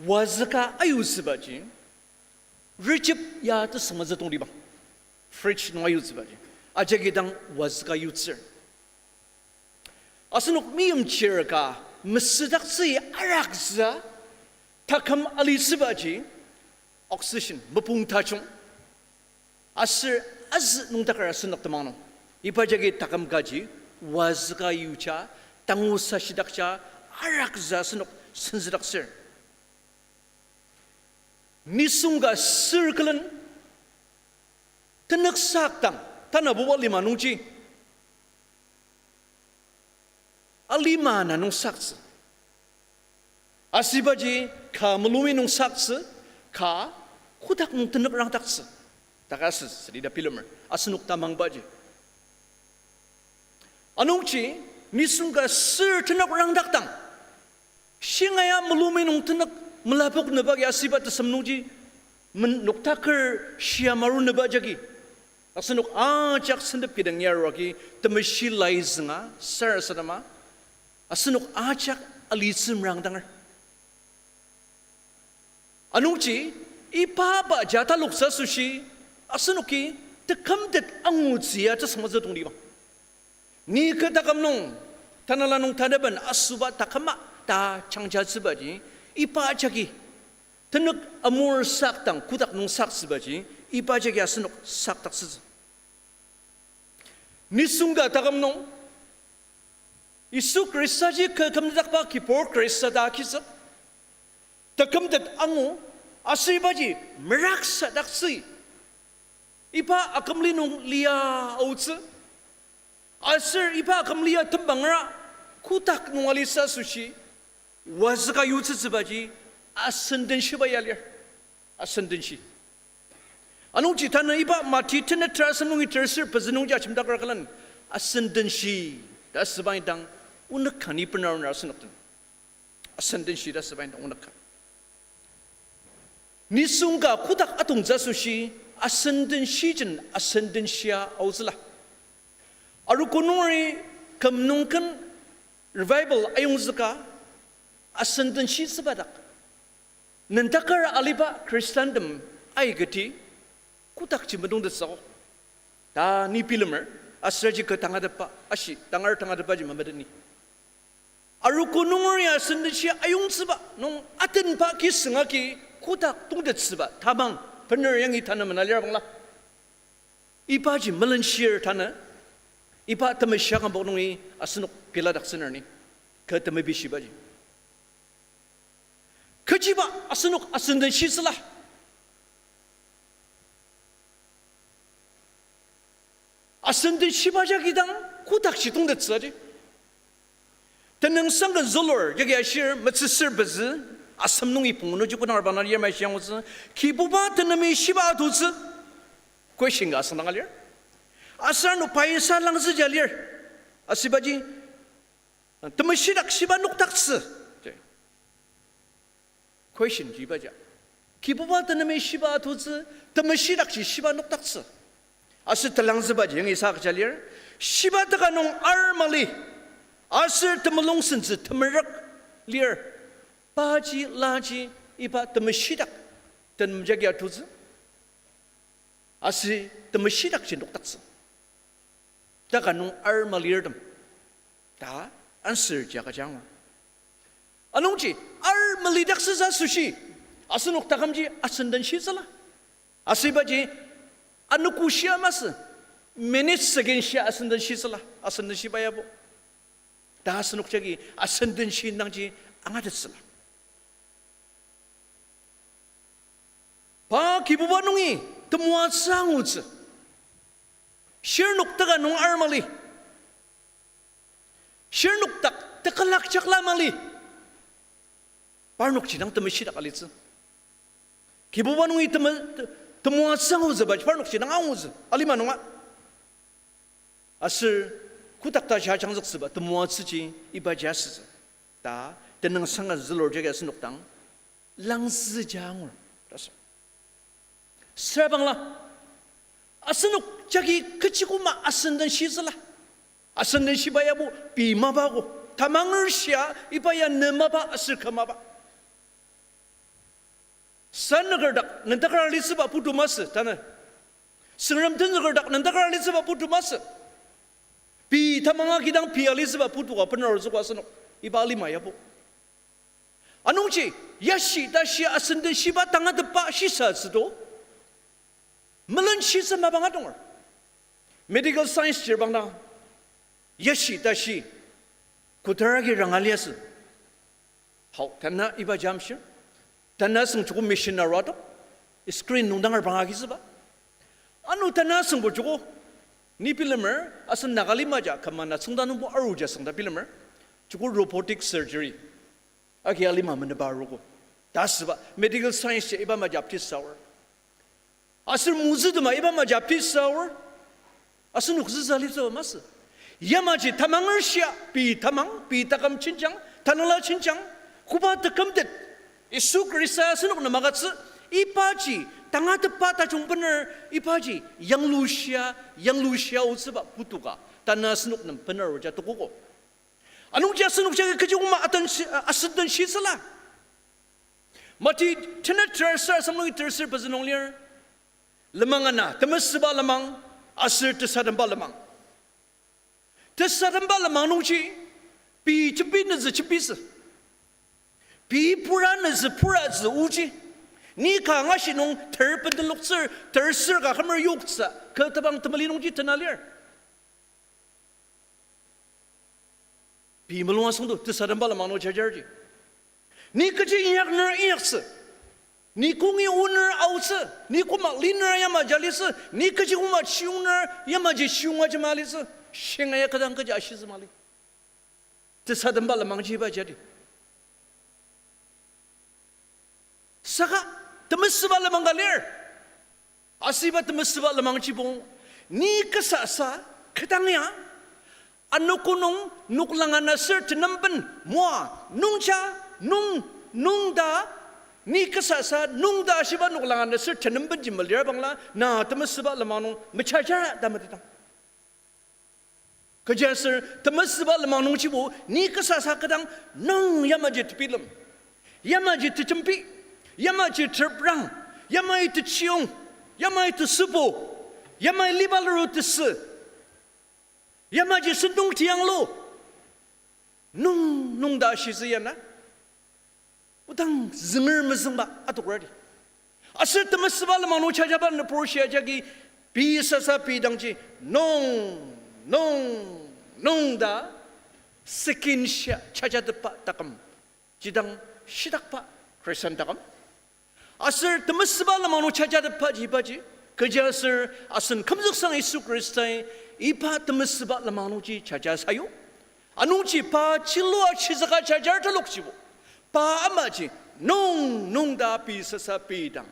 wazüka ayutsübaji, rejep ya tesüngmetsü tongtibang, fridge nung ayutsübaji, ajagi dang wazüka yutsür. Asenok meimchir ka mesüdaktsü araksa, taküm alitsübaji, oxygen, mopung tajung, aser azü nüngdaker asenok temang nung, iba jagi taküm kaji wazüka yuja, tangu sashidakja, araksa asenok senzüdaktsür. Nisung ka sür külen tenük sakdang, tanabuba lima nungji alima ana nung saktsü. Asibaji ka mulumi nung saktsü, ka kotak nung tenük rangdaktsü. Taka sü, sürida bilemer, asenok tamangbaji. Anungji, nisung ka sür tenük rangdakdang, shingaia mulumi nung tenük melapok nüba agi asiba tesem nungji, men noktaker shia maru nüba jagi, asenok ajak sentep kidang yaruagi temeshi lai zünga sarasadema, asenok ajak alitsü merangdanger. Anungji, iba ba ja taloktsü asoshi, asenoki tekümtet angutsü ya tesüngmetsü tongtibang. Ni kü taküm nung, tanela nung tanaben asüba taküma ta jangjatsübaji, iba jagi, tenük amur sakdang kotak nung saktsübaji, iba jagi asenok sakdaktsütsü. Nisung ka taküm nung, Yisu Khristaji kü kümdakba kibur Khrista ta agizük, tekümtet angu, aser ibaji meraksadaktsü, iba akümli nung lia aotsü. Aser iba küm lia tembangera kotak nung alitsü asoshi, wazüka yutsütsübaji, asendenshiba ya lir. Asendenshi. Anungji tanü iba Mati tenet ter asem nungi terser pezü nungji ajemdaker külen, asendenshi ta asüba indang onük ka ni bener aruner asenok den. Asendenshi ta asüba indang onük ka. Nisung ka kotak atongtsü asoshi, asendenshi jen asendenshia aotsüla. Arogo nungeri küm nung ken revival ayongzüka, asendenshiba dak, nendaker aliba Khristantem aikati kotakji metongtetsü akok ta ni bilemer, aser aji kü tangatetba, ashi tangar tangatetbaji memeteni. Arogo nungeri asendenshi ayongtsüba nung atenba kisüng agi kotak tongtetsüba tamang bener yangi tanü mena lir bangla, ibaji melenshir tanü, iba temeshia kambok nungi asenok piladaktsüner ni, kü temebishibaji. Kechiba asenok asendenshisüla. Asendenshiba jagi dang kotakji tongtetsü aji. Tenüngsang ken zülur jagi ashir metsüsür pezü, asem nungi pungu nungji kodang arbang na yamai shiangutsü, Kibuba tenemi shiba atutsü? Question ka asüngdanga lir. Aser ano paisa langzüja lir. Asübaji, temeshidak shiba nokdaktsü? Question ji ibaji. Kibuba tenemi shiba atutsü, temeshidakji shiba nokdaktsü? Aser telangzübaji yangi sa agüja lir. Shiba teka nung ar mali, aser temulung sentsü temerük lir. Paji laji iba temeshidak tenem jagi atutsü, aser temeshidakji nokdaktsü? Teka nung ar malirtem ta answer ji agüjang. Anungji ar malidaktsütsü asoshi asenok takümji asendenshisüla. Asübaji anogo shia masü, minute second shia asendenshisüla, asendenshiba yabo ta asenok jagi asendenshi indangji angatettsüla. Pa Kibuba nungi temoatsü angutsü. Shirnok teka nung ar mali, shirnok dak tekolak jakla mali, parnokji dang temeshidak alitsü. Kibuba nungi teme-, te-, temoatsü angutsübaji parnokji dang angutsü alima nunga. Aser kotak ta shia jangzüktsüba temoatsüji ibaji asütsü ta tenüngsang ka zülur jagi asenok dang langzüja angur ta sü. Süra bangla, asenok jagi kechi koma asendenshisüla. Asendenshiba yabo pei mapa ko, tamanger shia iba ya ne mapa aser kü mapa. Sanaker dak nendakar alitsüba putu masü tanü. Tsüngrem tenzüker dak nendakar alitsüba putu masü. Pei tamang agi dang pei alitsüba putu ka bener arutsüogo asenok iba alima yabo. Anungji, yashi tashi asendenshiba tangatetba shisatsü to, melenshitsü mapang adonger. Medical science chir bangla, yashi tashi kotar agi ranga liasü. Hau, tanü iba jamshir. Tanü asüng joko machine aru atok, screen nung dang arbang agizüba. Ano tanü asüngbo joko, ni bilemer, asen Nagalima ja kümana tsüngda nungbo aruja süngda bilemer, joko robotic surgery agi alima meneba arogo ta asüba medical science ja iba maji update aor. Aser mozü tema iba maji update aor. Asenok züsa litsü masü. Yamaji tamanger shia, pei tamang, pei taküm jenjang, tanela jenjang, koba tekümtet Yisu Khrista asenok nem agütsü, ibaji tangatetba tajung bener, ibaji yanglushia, yanglushia aotsüba putu ka tanü asenok nem bener aruja tokogo. Anungji asenok jagi kechi koma aten shi-, asendenshisüla. Mati tenet terser asem nungi terser pezü nung lir. Lenmang ana, temesüba lenmang, aser tesademba lenmang. Tesademba lenmang nungji, pei jembi nütsü jembitsü, pei pura nütsü puratsü oji, ni ka angashi nung ter bendeloktsür, ter ser ka kümer yoktsü, kü tebang temeli nungji tena lir. Pei mulung asüngdo, tesademba lenmang nung jajarji. Ni kechi inyakner inyaktsü, ni kongi oner aotsü, ni koma liner yamaji alitsü, ni kechi koma chiyongner yamaji chiyonga jema alitsü. Shingaia kü dang kecha ashitsü mali. Tesademba lenmangji iba jadi. Saka temesüba lenmang ka lir. Asüba temesüba lenmangjibo, ni kasasa, kü dang ya, anogo nung, noklang ana ser tenemben, moa, nungja, nung, nungda, ni kasasa, nungda shiba noklang ana ser tenembenji malir bangla, na temesüba lenmang nung mechaja ta meteta. Kechiaser temesüba lenmang nungjibo, ni kasasa kü dang nung yamaji tebilem, yamaji tejembi, yamaji teprang, yamai techiong, yamai tesübo, yamai liba luru tesü, yamaji sentong tianglu, nung, nungda shitsü yana. Odang zünger mezüngba atokradi. Aser temesüba lenmang nung chajaba nübur shia jagi pei sasa pei dangji nung, nung, nung ta second shia chajatepba taküm. Jidang shitakba Christian taküm. Aser temesüba lenmang nung chajatepbaji ibaji, kechiaser asen kümzüksang Yisu Khristai iba temesüba lenmang nungji chaja sayu. Anungji pa chilua chizüka chajar telokjibo, pa amaji nung, nung ta pei sasa pei dang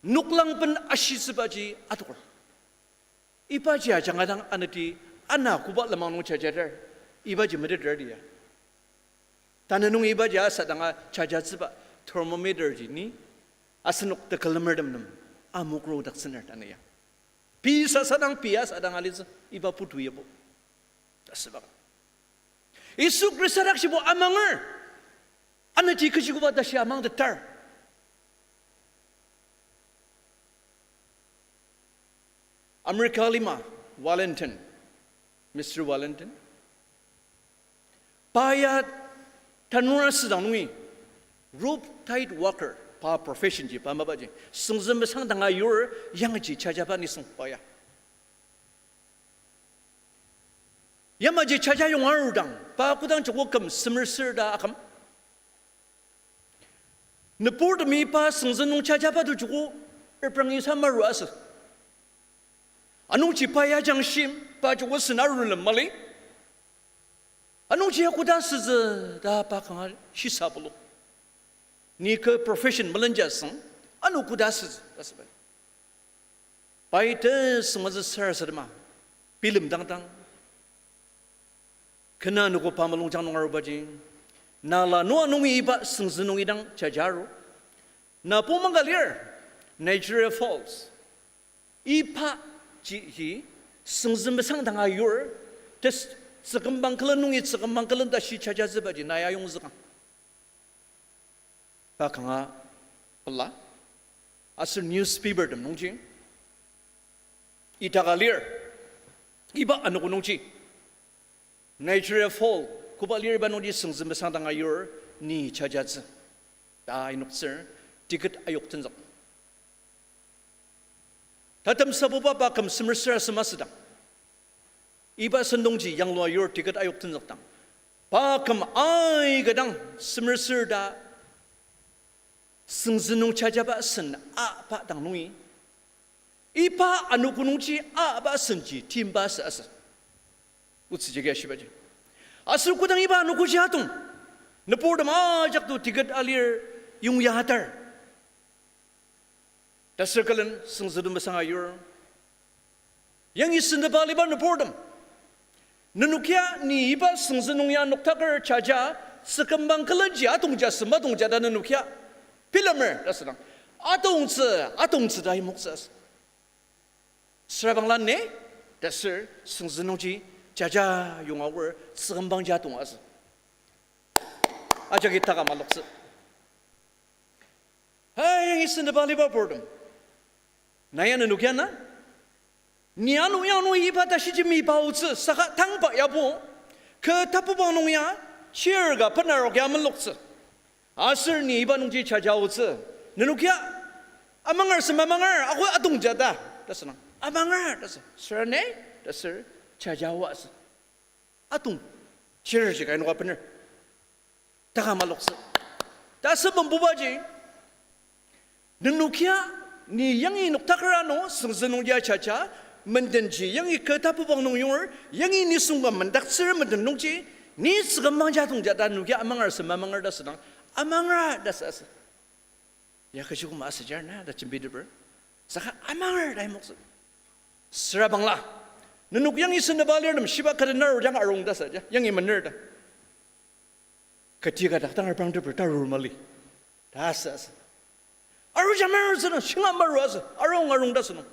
noklang ben ashitsübaji atoker. Ibaji ajanga dang anati ana koba lenmang nung chajatar, ibaji meteter dia. Tanü nung ibaji asadanga chajatsüba thermometer ji ni asenok tekülemertem nem amokro daktsüner tanü ya. Pei sasa dang pei asadang alitsü iba putu yabo. Tasüba. Yisu Khrista dakshibo amanger. Anati kechi koba tashi amangtetar. America lima, Valentin, Mister Valentin. Pa ya tanur asüdang nungi, rope tide worker, pa profession ji, pa mapaji, süngzü mesang danga yur, yangji chajaba nisung pa ya. Yamaji chaja yonga arudang, pa kodang joko küm semer ser ta aküm. Nüburtemi pa süngzü nung chajaba to joko, reprangi sa maru asü. Anungji pa ya jangshim, pa joko sen arulem mali. Anungji ya koda süzü ta pa kanga shisa pulu. Ni kü profession melenja süng, ano koda süzü ta süba. Pai tesüngmazü sarasadema, bilemdangdang. Kena noko pa mulungjang nung arubaji, na lanua nungi iba süngzü nungi dang chajaru. Na pumang ka lir, Niagara Falls. Iba ji hi süngzü mesang danga yur, tes-, tsükümbang külen nungi tsükümbang külen tashi chajatsübaji na ya yongzükang. Pa kanga pela, aser newspapertem nungji, ita ka lir, iba anogo nungji, Niagara Fall, koba lir iba nungji süngzü mesang danga yur ni chajatsü ta inoktsür, ticket ayok tenzük. Tatem sabuba pa küm semer ser asü masüdang, iba sentongji yanglua yur ticket ayok tenzükdang, pa küm aika dang semer ser ta süngzü nung chajaba sen aba dang nungi, iba anogo nungji aba senji timba sü asü. Otsü jagi ashibaji. Aser kodang iba anogoji atong, nüburtem ajak to ticket alir yongya atar. Taser külen süngzü nung mesanga yur. Yangi sendaba aliba nüburtem, nenok ya ni iba süngzü nung ya noktaker chaja, tsükümbang külenji atongja sü matongja ta nenok ya bilemer ta südang, atongtsü, atongtsü ta imoktsü asü. Sürabangla ne, taser süngzü nungji chaja yonga aor tsükümbangji atong asü. Ajaki taka maloktsü. Hai, yangi sendaba aliba nüburtem, na ya nenok ya na? Ni ano ya nung iba tashiji mipaotsü saka tangba yabo, kü tapubang nung ya chair ka benarok ya meloktsü. Aser ni iba nungji chajaotsü. Nenok ya, amanger sü mamanger, ako atongja ta ta südang, amanger ta sü. Süra ne? Taser chajaoa sü. Atong, chair ji ka inoka bener, taka maloktsü. Ta sü bembubaji, nenok ya, ni yangi noktaker ano süngzü nungji chaja, Mendenji yangi kü tapubang nung yunger, yangi nisung ka mendaktsür menden nungji, ni tsüka mangja tongja ta nokia amanger sü mamanger ta sü dang, amanger ta sü asü. Ya kechi koma asüjar na ta jembiteper. Saka amanger ta imoktsü. Süra bangla. Nenok yangi sendaba lirtem shiba kü tener jang arung ta sü ja, yangi mener ta. Kati ka dak tangar prangteper ta rur mali. Ta sü asü. Aru ja maru sü nung, shinga maru asü, arung arung ta sü nung.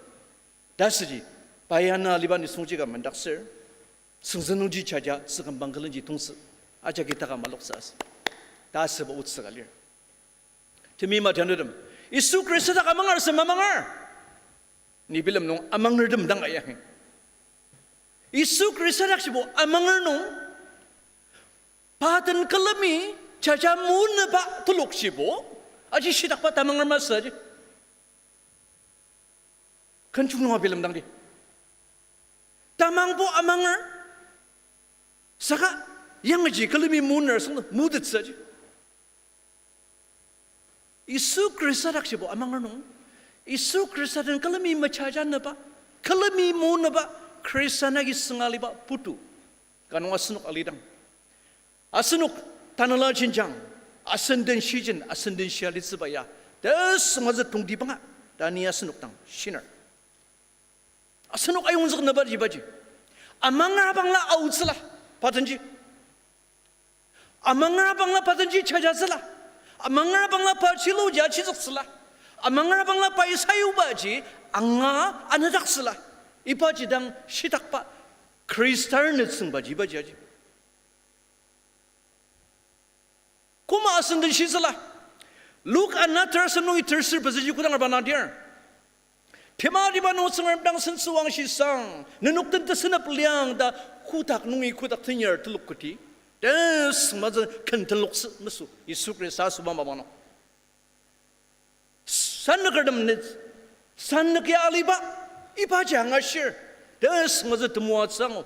Ta süji, pa ya na aliba nisungji ka mendaktsür, süngzü nungji jaja, sükümbang külenji tongtsü, ajaki taka maloktsü asü. Ta süba otsü ka lir. Temeim tanurtem, Yisu Khrista dak amanger sü mamanger. Ni bilem nung amangertem dang aya. Yisu Khrista dak shibo amanger nung, pa den külemi jaja muneba telok shibo, aji shitakba tamanger masü aji. Kenjung nunga bilem dangdi. Tamangbo amanger, saka yangaji külemi muner süng mutettsü aji. Yisu Khrista dak shibo amanger nung, Yisu Khrista den külemi mejajanüba, külemi munüba, Khrista nagi sünga aliba putu. Ka nung asenok alidang. Asenok tanela jenjang, asen den shijen, asen den shia litsüba ya, tesüngazü tongtibanga, ta ni asenok dang shiner. Asenok ayongzük nübaji baji. Amanger abangla aotsüla, patenji. Amanger abangla patenji jajatsüla. Amanger abangla paji luja chizüktsüla. Amanger abangla pai sayubaji anga anüdaktsüla. Ibaji dang shitakba Khristar nütsüngbaji ibaji aji. Koma asen den shitsüla. Luk ana ter asem nungi ter ser pezüji kodang arba nadir. Tematiba nung Tsüngrem dang sentsüwangshi sang, nenok den tesünep liang ta kotak nungi kotak tenyar telok kati. Tesüngmazü ken teloktsü mesü, Yisu Khrista asüba mapang nung. Sanükertem ni, sanük ya aliba, ibaji angashir, tesüngmazü temoatsü angu.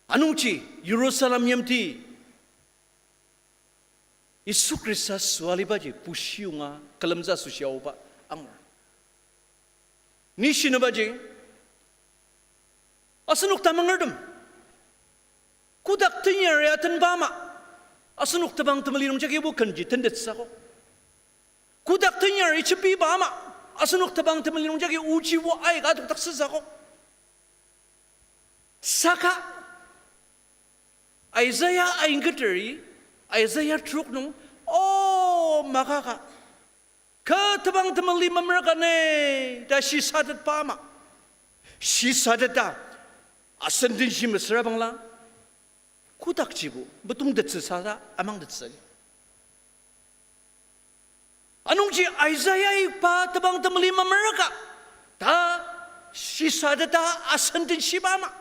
Anungji, Jerusalem yimti, Yisu Khrista süalibaji pushiyonga külemtsü asoshi aoba angur. Ni shinibaji, asenok tamangertem, kotak tenyar ya tenba ama, asenok tebang temeli nungji agibo kenji tentettsü akok. Kotak tenyar ichimpiba ama, asenok tebang temeli nungji agi ojibo aika adokdaktsütsü akok. Saka Isaiah aingketeri, Isaiah trok nung, o, makaka, kü tebang temeli memerka ne ta shisatetba ama, shisateta, asen den shi mesüra bangla, kotakjibo metongtettsü sata amangtettsü. Anungji Isaiah-i pa tebang temeli memerka ta shisateta asen den shiba ama,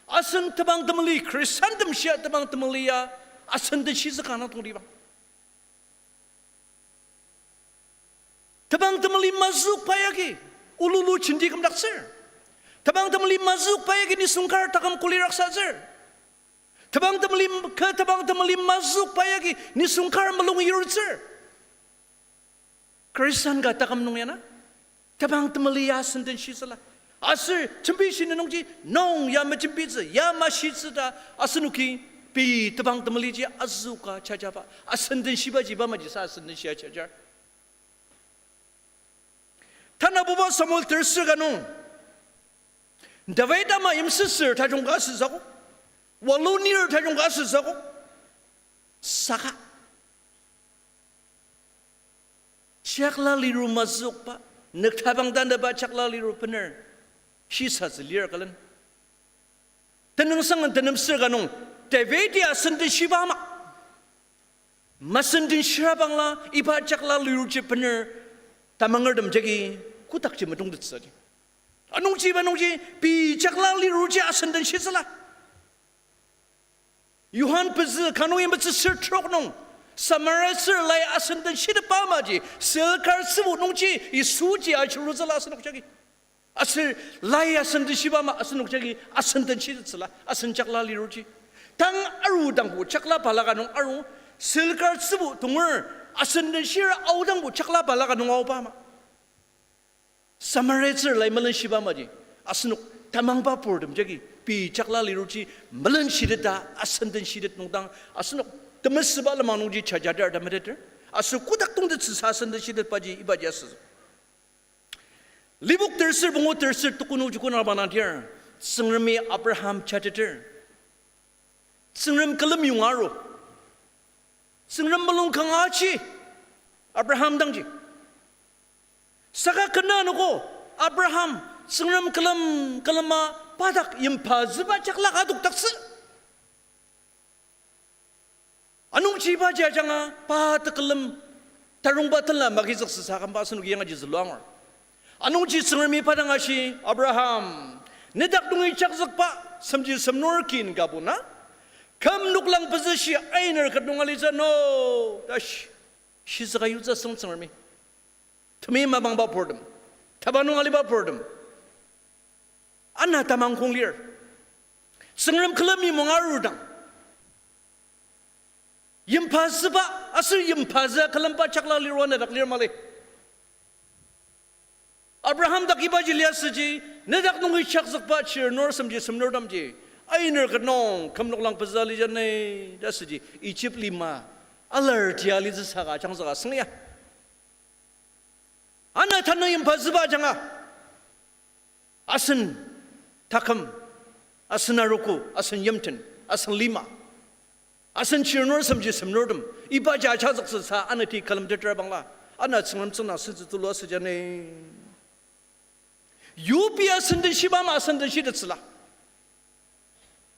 asen tebang temeli, Khristantem shia tebang temeli ya asen den shitsü kanga tongtibang. Tebang temeli mazükba yagi olulu jenti kümdaktsür. Tebang temeli mazükba yagi nisung kar taküm kuli raksatsür. Tebang temeli, kü tebang temeli mazükba yagi nisung kar mulung yirutsür. Khristan ka taküm nung ya na, tebang temeli ya asen den shitsüla. Aser jembi shina nungji nung ya mejembitsü, ya mashitsü ta asenoki pei tebang temeliji azüka jajaba, asen den shibaji iba majisa asen den shia jajar. Tanabuba Samuel terser ka nung, David ama yimsüsür tajung ka asütsü akok, walunir tajung ka asütsü akok, saka jakla liru mazükba, nüktabang tanaba jakla liru bener shisatsü lir külen. Tenüngsang tenemsür ka nung, Davidi asen den shiba ama, masen den shira bangla iba jakla liruji bener tamangertem jagi kotakji metongtettsü. Anungji iba nungji pei jakla liruji asen den shitsüla. Johan pezü ka nung yimetsü ser trok nung, Samaria tsür lai asen den shitepba amaji, sel kar tsübu nungji Yisuji achirutsüla asenok jagi. Aser lai asen den shiba ama asenok jagi asen den shitettsüla, asen jakla liruji. Tang arudangbo jakla balaka nung aru, sel kar tsübu tonger, asen den shira aodangbo jakla balaka nung aoba ama. Samaria tsür lai melen shiba amaji, Asenok tamangba purtem jagi, pei jakla liruji, melen shiteta, asenden shitet nungdang, asenok temesüba lenmang nungji jajadir ta meteter. Aser kotak tongtettsüsa asenden shitetbaji ibaji asütsü. Lipok terser pungu terser tuku nungji kona banadir, Tsüngremi Abraham jateter. Tsüngrem külem yonga aru. Tsüngrem mulung kanga aji Abraham dangji. Saka kena anogo Abraham Tsüngrem külem külema pa dak yimphazüba jakla adokdaktsü. Anungji ibaji ajanga pa tekülem tarongba tenla magizüksüsa kamba asenok yangaji zülua angur. Anungji Tsüngremi pa dang ashi, Abraham, nedak nungi jakzükba semji semnur kin ka buna, küm noklang pezü shi ainer ket nung alitsü no, ta shi, shizüka yutsü asüng Tsüngremi. Temeim mapangba purtem, taba nung aliba purtem, ana tamang kong lir. Tsüngrem külemi munga arudang, yimphazüba aser yimphazü külemba jakla lirua nedak lir mali. Abraham dak ibaji liasüji, nedak nungi jakzükba chir nor semji semnurtemji ainer ket nung küm noklang pezü alija ne, ta süji Egypt lima alar tia alitsü saka ajangzüka süng ya. Ana tanü yimphazüba ajanga asen taküm, asen arogo, asen yimten, asen lima, asen chir nor semji semnurtem, ibaji ajazüktsüsa anati külemtetra bangla, ana Tsüngrem tsüngdang sütsü tulu asüja ne. Yobi asenden shiba ama asenden shitettsüla.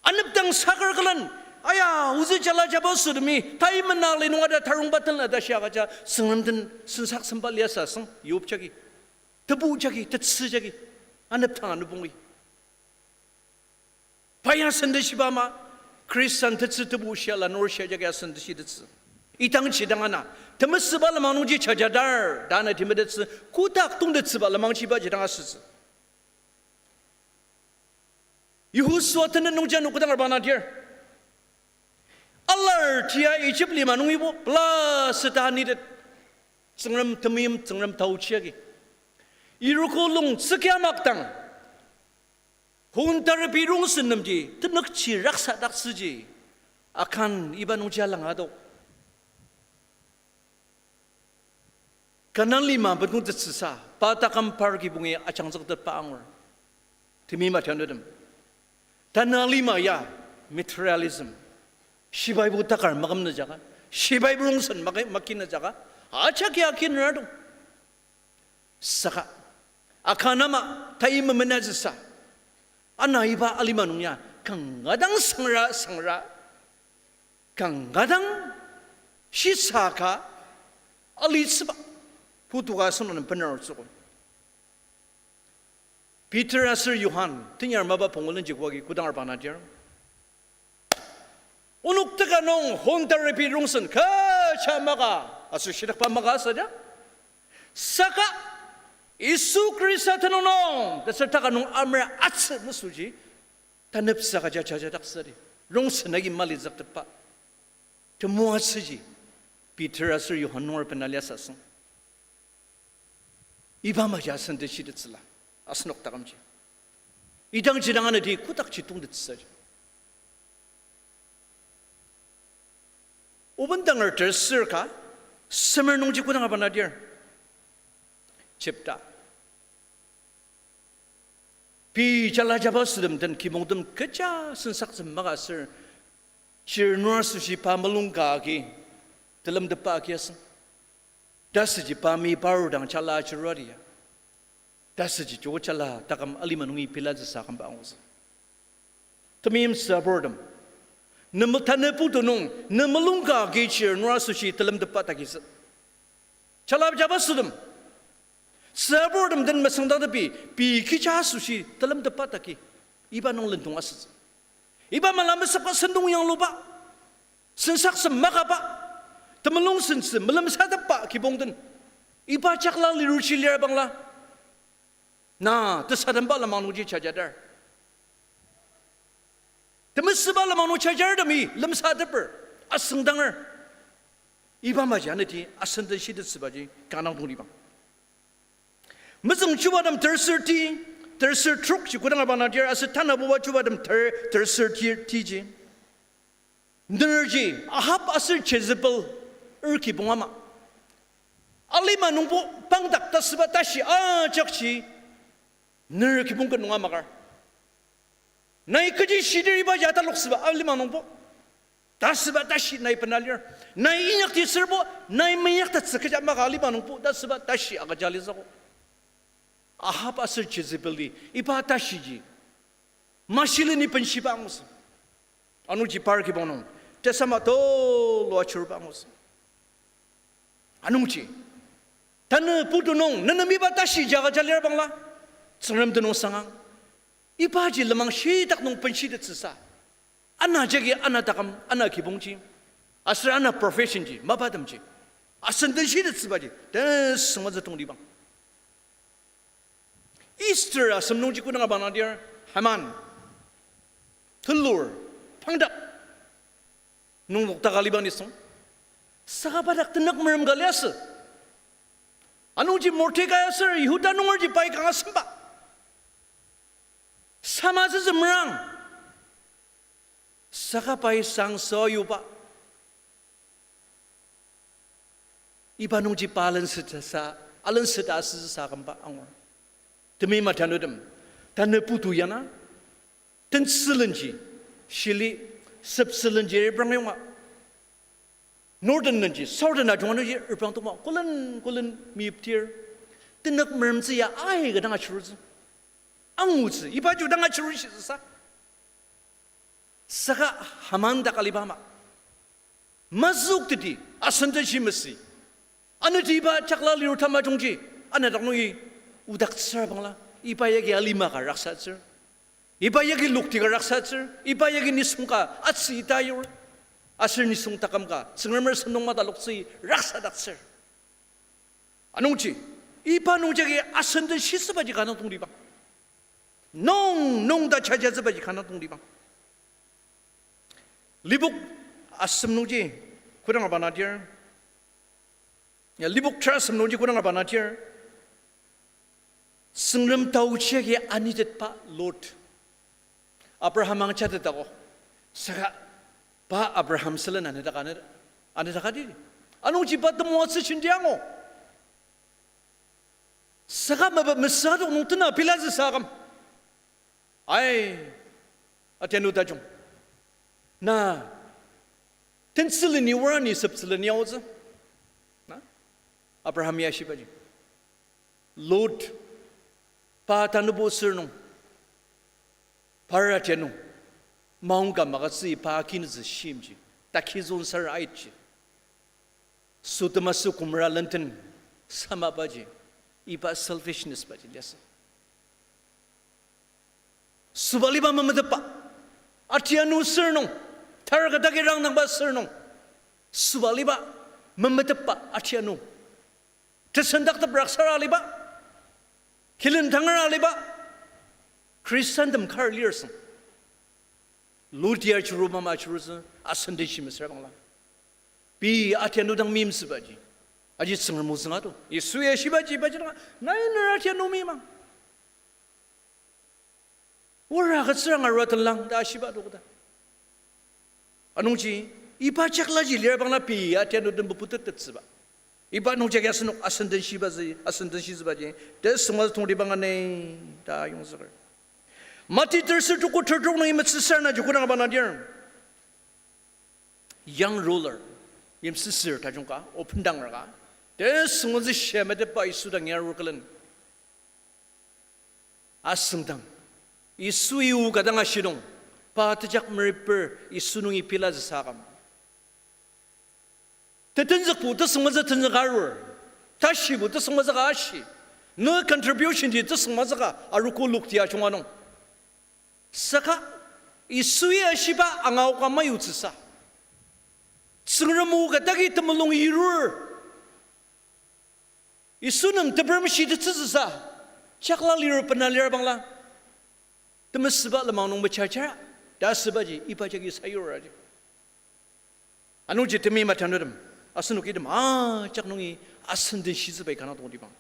Anepdang saker külen, aya, ozü jala jaba sütemi tai mena li nung ada tarongba tenla ta shia kaja Tsüngrem den sensaksemba liasü asüng Yob jagi. Tebu jagi, tetsü jagi, anepdang anubungi. Pai asenden shiba ama, Khristan tetsü tebu shia la nor shia jagi asenden shitettsü. Idangji dang ana, temesüba lenmang nungji jajadar, ta ana timetettsü, kotak tongtettsüba lenmangji ibaji dang asütsü. Yehosua tenet nungji ano kodang arba nadir, alar tia Egypt lima nungibo pela süta nitet, Tsüngrem temeim, Tsüngrem taochi agi, Yeriko lung tsükia makdang, hon tarepi rongsen nemji tenükji raksadaktsüji, Akan iba nungji alang adok. Kanan lima bedong tetsüsa, pa taküm par kibongi ajangzüktetba angur. Temeim atianutem, tanü lima ya materialism, shibaibo takar makümnüjaka, shibaibo rongsen maki-, makinüjaka, ajaki akinera dong. Saka, Akan ama tai memenatsüsa, ana iba alima nung ya kanga dang sangra sangra, kanga dang shisa ka alitsüba putu ka asüngdang benarutsüogo. Peter aser Johan tenyar mapa pungu lenji koagi kodang arba nadir, onok teka nung hon tarepi rongsen kecha maka aser shitakba maka asüja. Saka Yisu Khrista tenüng nung, ta ser taka nung amera atsü mesüji, tanepsa kaja jajadaktsüdi. Rongsen agi malizüktetba temoatsüji Peter aser Johan nunger bena liasü asüng. Iba maji asen teshitettsüla, asenok takümji. Idangji dang anati kodakji tongtettsüji. Obendanger tersür ka, semer nungji kodang arba nadir, chipta, pei jala jaba sütem den kibongtem kecha sensaktsü maka aser, chir nung asoshi pa mulung ka agi telemtetba agi asüng. Tasüji pa mi parudang jala chirua dia, tasüji joko jala taküm alima nungi pilatsüsa kümba angutsü. Temeim süaburtem, nem tanü putu nung ne mulung ka agi chir nung asoshi telemtetba takisü. Jala jaba sütem, süaburtem den mesüngdangtepi, pei kecha asoshi telemtetba taki, iba nung lendong asütsü. Iba mala mesükba sentong yangluba, sensaktsü makaba, temulung sentsü melemsatepba kibong den, iba jakla lirushi lir bangla, na tesademba lenmang nungji jajadar, temesüba lenmang nung jajartemi lemsateper asüngdanger. Iba maji anati asen den shitettsübaji kanga dang tongtibang. Mezüng Chubatem tersürti, Terser trokji kodang abang na dir aser tanabuba chubatem ter, terser ti, tiji. Nerji Ahab aser Jezebel er kibong ama. Alima nungbo pangdak ta süba tashi ajakji ner kibong ka nung amakar. Nai kechi shidir ibaji ataloksüba alima nungbo ta süba tashi nai bena lir. Nai inyakti sürbo, nai meinyaktettsü kecha maka alima nungbo ta süba tashi agüja lisako. Ahab aser Jezebel-i iba tashiji mashileni benshiba angutsü. Anungji par kibong nung tesama tulu achurba angutsü. Anungji, tanü putu nung nenem iba tashi jaga jalir bangla, Tsüngrem tenüng sangang. Ibaji lenmang shitak nung benshitettsüsa, ana jagi ana taküm, ana kibongji, aser ana professionji, mapatemji asen den shitettsübaji tesüngmazü tongtibang. Esther asem nungji kodang abang na dir, Haman, telur, pangdak nung lokta ka liba nisung. Saka pa dak tenük merem ka liasü. Anungji Mordekai aser Yihuda nungerji pai kanga semba, samazütsü merang. Saka pai sangsa yuba, iba nungji pa alenseta sa, alenseta asütsü sa akümba angur. Temeim atanutem, tanü putu yana, tensülenji shili, sepsülenji reprang yonga, northern nungji southern ajunga nungji reprang tongma kolen kolen meyiptir, tenük meremtsü ya aika dang achirutsü, angutsü iba judang achirushi sa. Saka Haman dak aliba ama, mazükteti, asen den shimesi. Anati iba jakla liru tamajungji, anadak nungi odaktsür bangla, iba yagi alima ka raksatsür, iba yagi lokti ka raksatsür, iba yagi nisung ka atsü ita yur, aser nisung taküm ka Tsüngremer sentong mataloktsü raksadaktsür. Anungji, iba nungjagi asen den shisübaji kanga tongtibang. Nung, nung ta jajatsübaji kanga tongtibang. Lipok asem nungji kodang abang na dir, ya, Lipok ter asem nungji kodang abang na dir, Tsüngrem taochi agi anitetba Lot, Abraham ang jatetako. Saka pa Abraham sülen anetaka, anetaka di. Anungji pa temoatsü jenti angu. Saka mapa mesüdok nung tena pilatsü sa aküm. Ai, atianu tajung, na tensüleni wara ni septsüleni aotsü, na? Abraham ya shibaji, Lot, pa tanübo sür nung, par atianu maongka magütsü pa kinütsü shimji, takhi zünsar aitji, Sodom aser Gomorrah lenden samabaji, iba selfishness baji liasü. Süba aliba memetetba, atianu sür nung, target agi rangdangba sür nung, süba aliba memetetba atianu, tesendaktep raksara aliba, kilen tangar aliba, Khristantem kar lir süng, Lot ya churu mama churutsü, asen den shimesüra bangla. Pei atianu dang meimsübaji, aji Tsüngrem ozüng ato. Yisu ya shibaji, ibaji dang, nai ner atianu meimang, wara agütsürang arua tenlang ta shiba dokta. Anungji, iba jaklaji lir bangla pei atianu den buputettettsüba, iba nungjagi asenok asen den shibaji, asen den shitsübaji tesüngmazü tongtibang ani ta yongzüker. Mati terser tuko tertrok nung yimetsüsür na jukudang abang na dir, young ruler, yimsüsür tajung ka, opendanger ka, tesüngmazü shia metetba Yisu dang yarur külen asüngdang, Yisui o ka dang ashidong, pa tejak meriper Yisu nungi pilatsü sa aküm. Tetenzükbo tesüngmazü tenzüka arur, tashibo tesüngmazüka ashi, ne contribution ji tesüngmazüka arogo lokti ajunga nung. Saka Yisui ashiba angaoka mayutsüsa, Tsüngrem o ka dagi temulung yirur, Yisu nem teperem shitettsütsüsa, jakla lir bena lir bangla, temesüba lenmang nung mechajara ta asübaji iba jagi sayur aji. Anungji temeim atanutem, asenok item ajak nungi asen den shitsübai kanga tongtibang.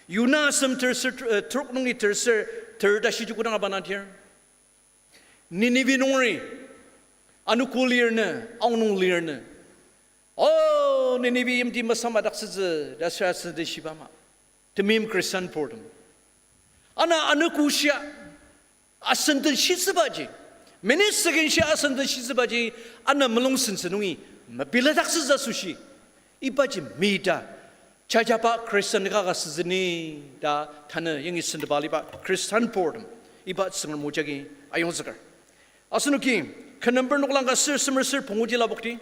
Yona asem terser, eh, trok nungi terser, ter tashi joko dang aba na dir. Ninive nungeri, anogo lir nü, aonung lir nü. O, Ninive yimti mesama daktsütsü, ta sür asen den shiba ama. Temeim Christian purtem. Ana anogo shia, asen den shitsübaji, minute second shia asen den shitsübaji, ana mulung sentsü nungi, mepiladaktsütsü asoshi. Ibaji mita, jajaba Christian kaka sütsüni ta tanü yangi sendaba aliba Christian purtem. Iba Tsüngrem o jagi ayongzüker. Asenoki, kü number noklang ka ser semer ser pungu ji lapokdi.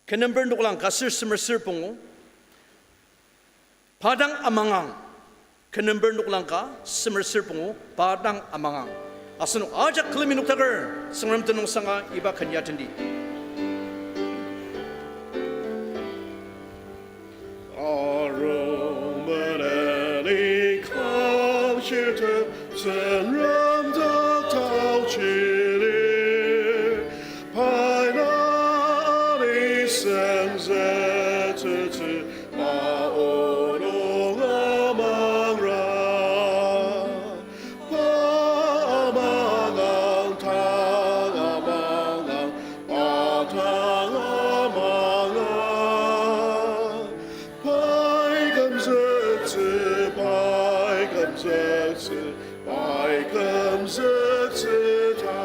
Kü number noklang ka ser semer ser pungu. Pa dang amangang. Kü number noklang ka semer ser pungu, pa dang amangang. Asenok ajak külemi noktaker, Tsüngrem tenüngsanga iba ken ya tendi. Aromaneni kangshirtem Tsüngrem dak taochi lir, pai na aniseng zütsütsü pa onok amangra. Pa amangang, tang amangang, pa tang amangang. Pai kümzüktsü, pai kümzüktsü, pai kümzüktsü ta.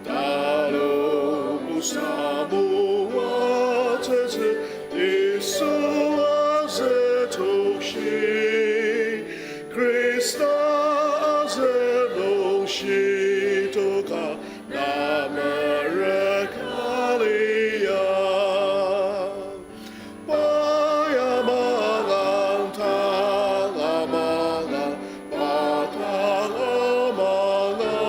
Talu busa moatsütsü, Yisu azü tokshi. Khrista azü nung shitoka, na merük alia. Pai amangang, tang amangang, pa tang amangang.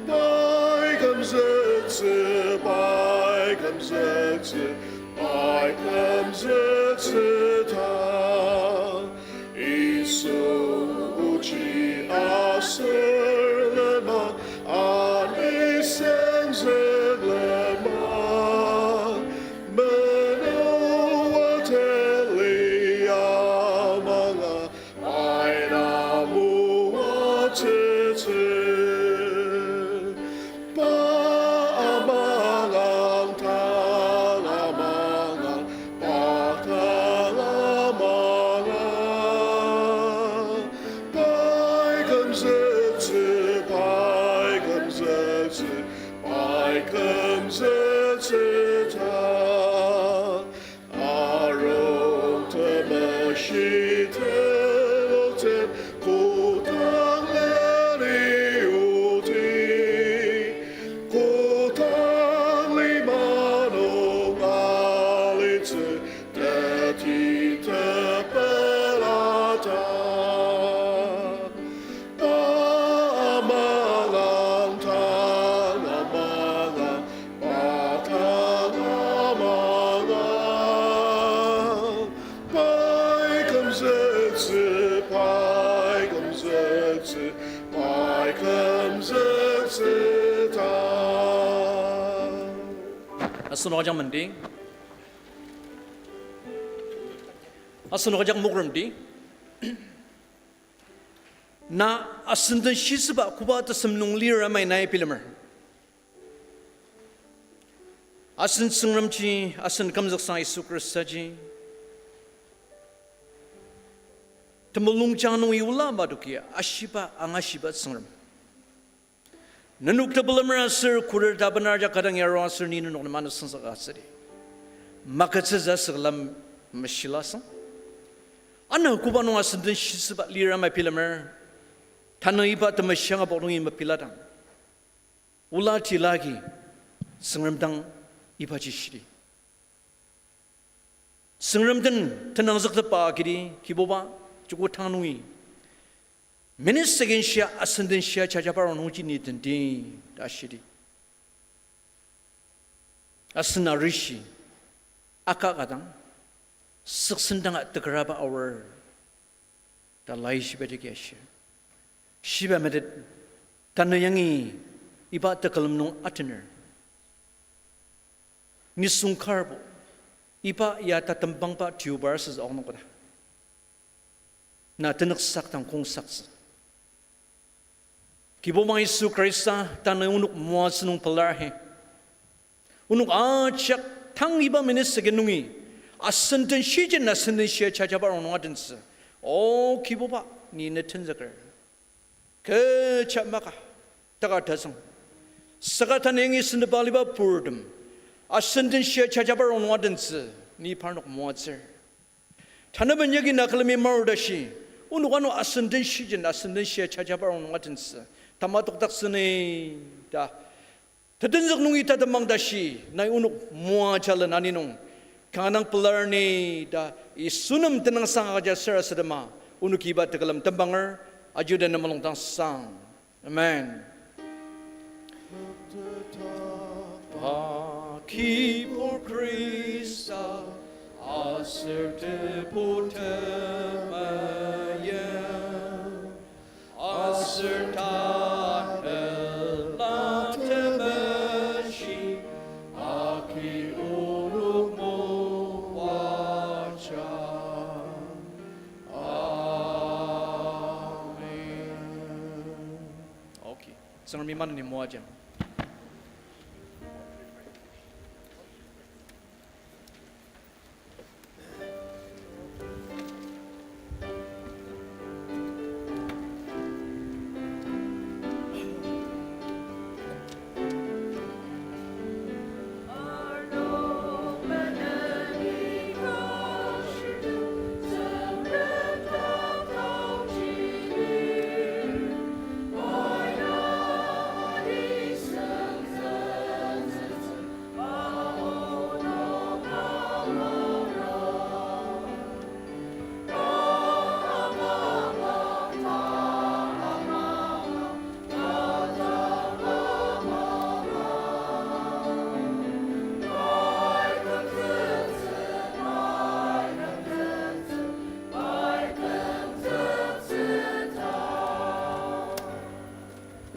Pai kümzüktsü, pai kümzüktsü, pai kümzüktsü ta. Yisu ochi aser lenmang, aniseng zük lenmang. Menoa teli amanga, aina moatsütsü. Pa amangang, tang amangang, pa tang amangang. Pai kümzüktsü, pai kümzüktsü, pai kümzüktsü ta. Arung temeshi teloktem kodang leni oti, kodang lima nung alitsü teti tepela ta. Pa amangang, tang amangang, pa tang amangang. Pai kümzüktsü, pai kümzüktsü, pai kümzüktsü ta. Asenok ajak mendi. Asenok ajak mokremdi. Na asen den shitsüba koba tesem nung lir amai nai bilemer. Asen Tsüngremji, asen kümzüksang Yisu Khristaji temulungjang nungi ola madoki ashiba angashiba Tsüngrem. Nenok tepelemer aser khuret tabener ajak kadang yaro aser ni nenok nem manü süngzük asüdi. Maketsütsü asüklam meshilasang. Ana koba nung asen den shitsüba lir amai bilemer. Tanü iba temeshiang apok nungi mepiladang, ola tila agi Tsüngrem dang ibaji shidi. Tsüngrem den tenangzüktepba agidi Kibuba, joko tang nungi minute second shia asen den shia jajaba rongnungji ni tendi ta shidi. Asen arishi aka ka dang, süksendanga tekeraba aor ta laishiba jagi ashir. Shiba metet, tanü yangi iba tekülem nung atener nisung karbo, Iba ya tatembangba tubar asütsü aonung koda. Na tenüksak dang kongsaktsü. Kibong Yisu Khrista tanü onok moatsü nung pelar he. Onok ajak tang iba minute second nungi, asen den shiji na asen den shia jajaba rongnung adentsü. O Kibuba, ni ne tenzüker. Kecha maka, taka tazüng. Saka tanü yangi sentepa aliba purtem, asen den shia jajaba rongnung adentsü, ni parnok moatsür. Tanaben yagi na külemi marudashi, onok ano asen den shiji na asen den shia jajaba rongnung adentsü, tamatokdaktsüni ta. Tetenzük nungi tatemang tashi, nai onok moajalen ani nung kanga dang pelar ni ta, Yisu nem tenüngsang agüja sarasadema, onoki iba tekülem tembanger, ajuda ne mulung dang sang. Amen. Pa kibur Khrista, aser tebu temeim, aser tanela temeshi, aki onok moaja. Amen. Okay. Tsüngremi maneni moaja.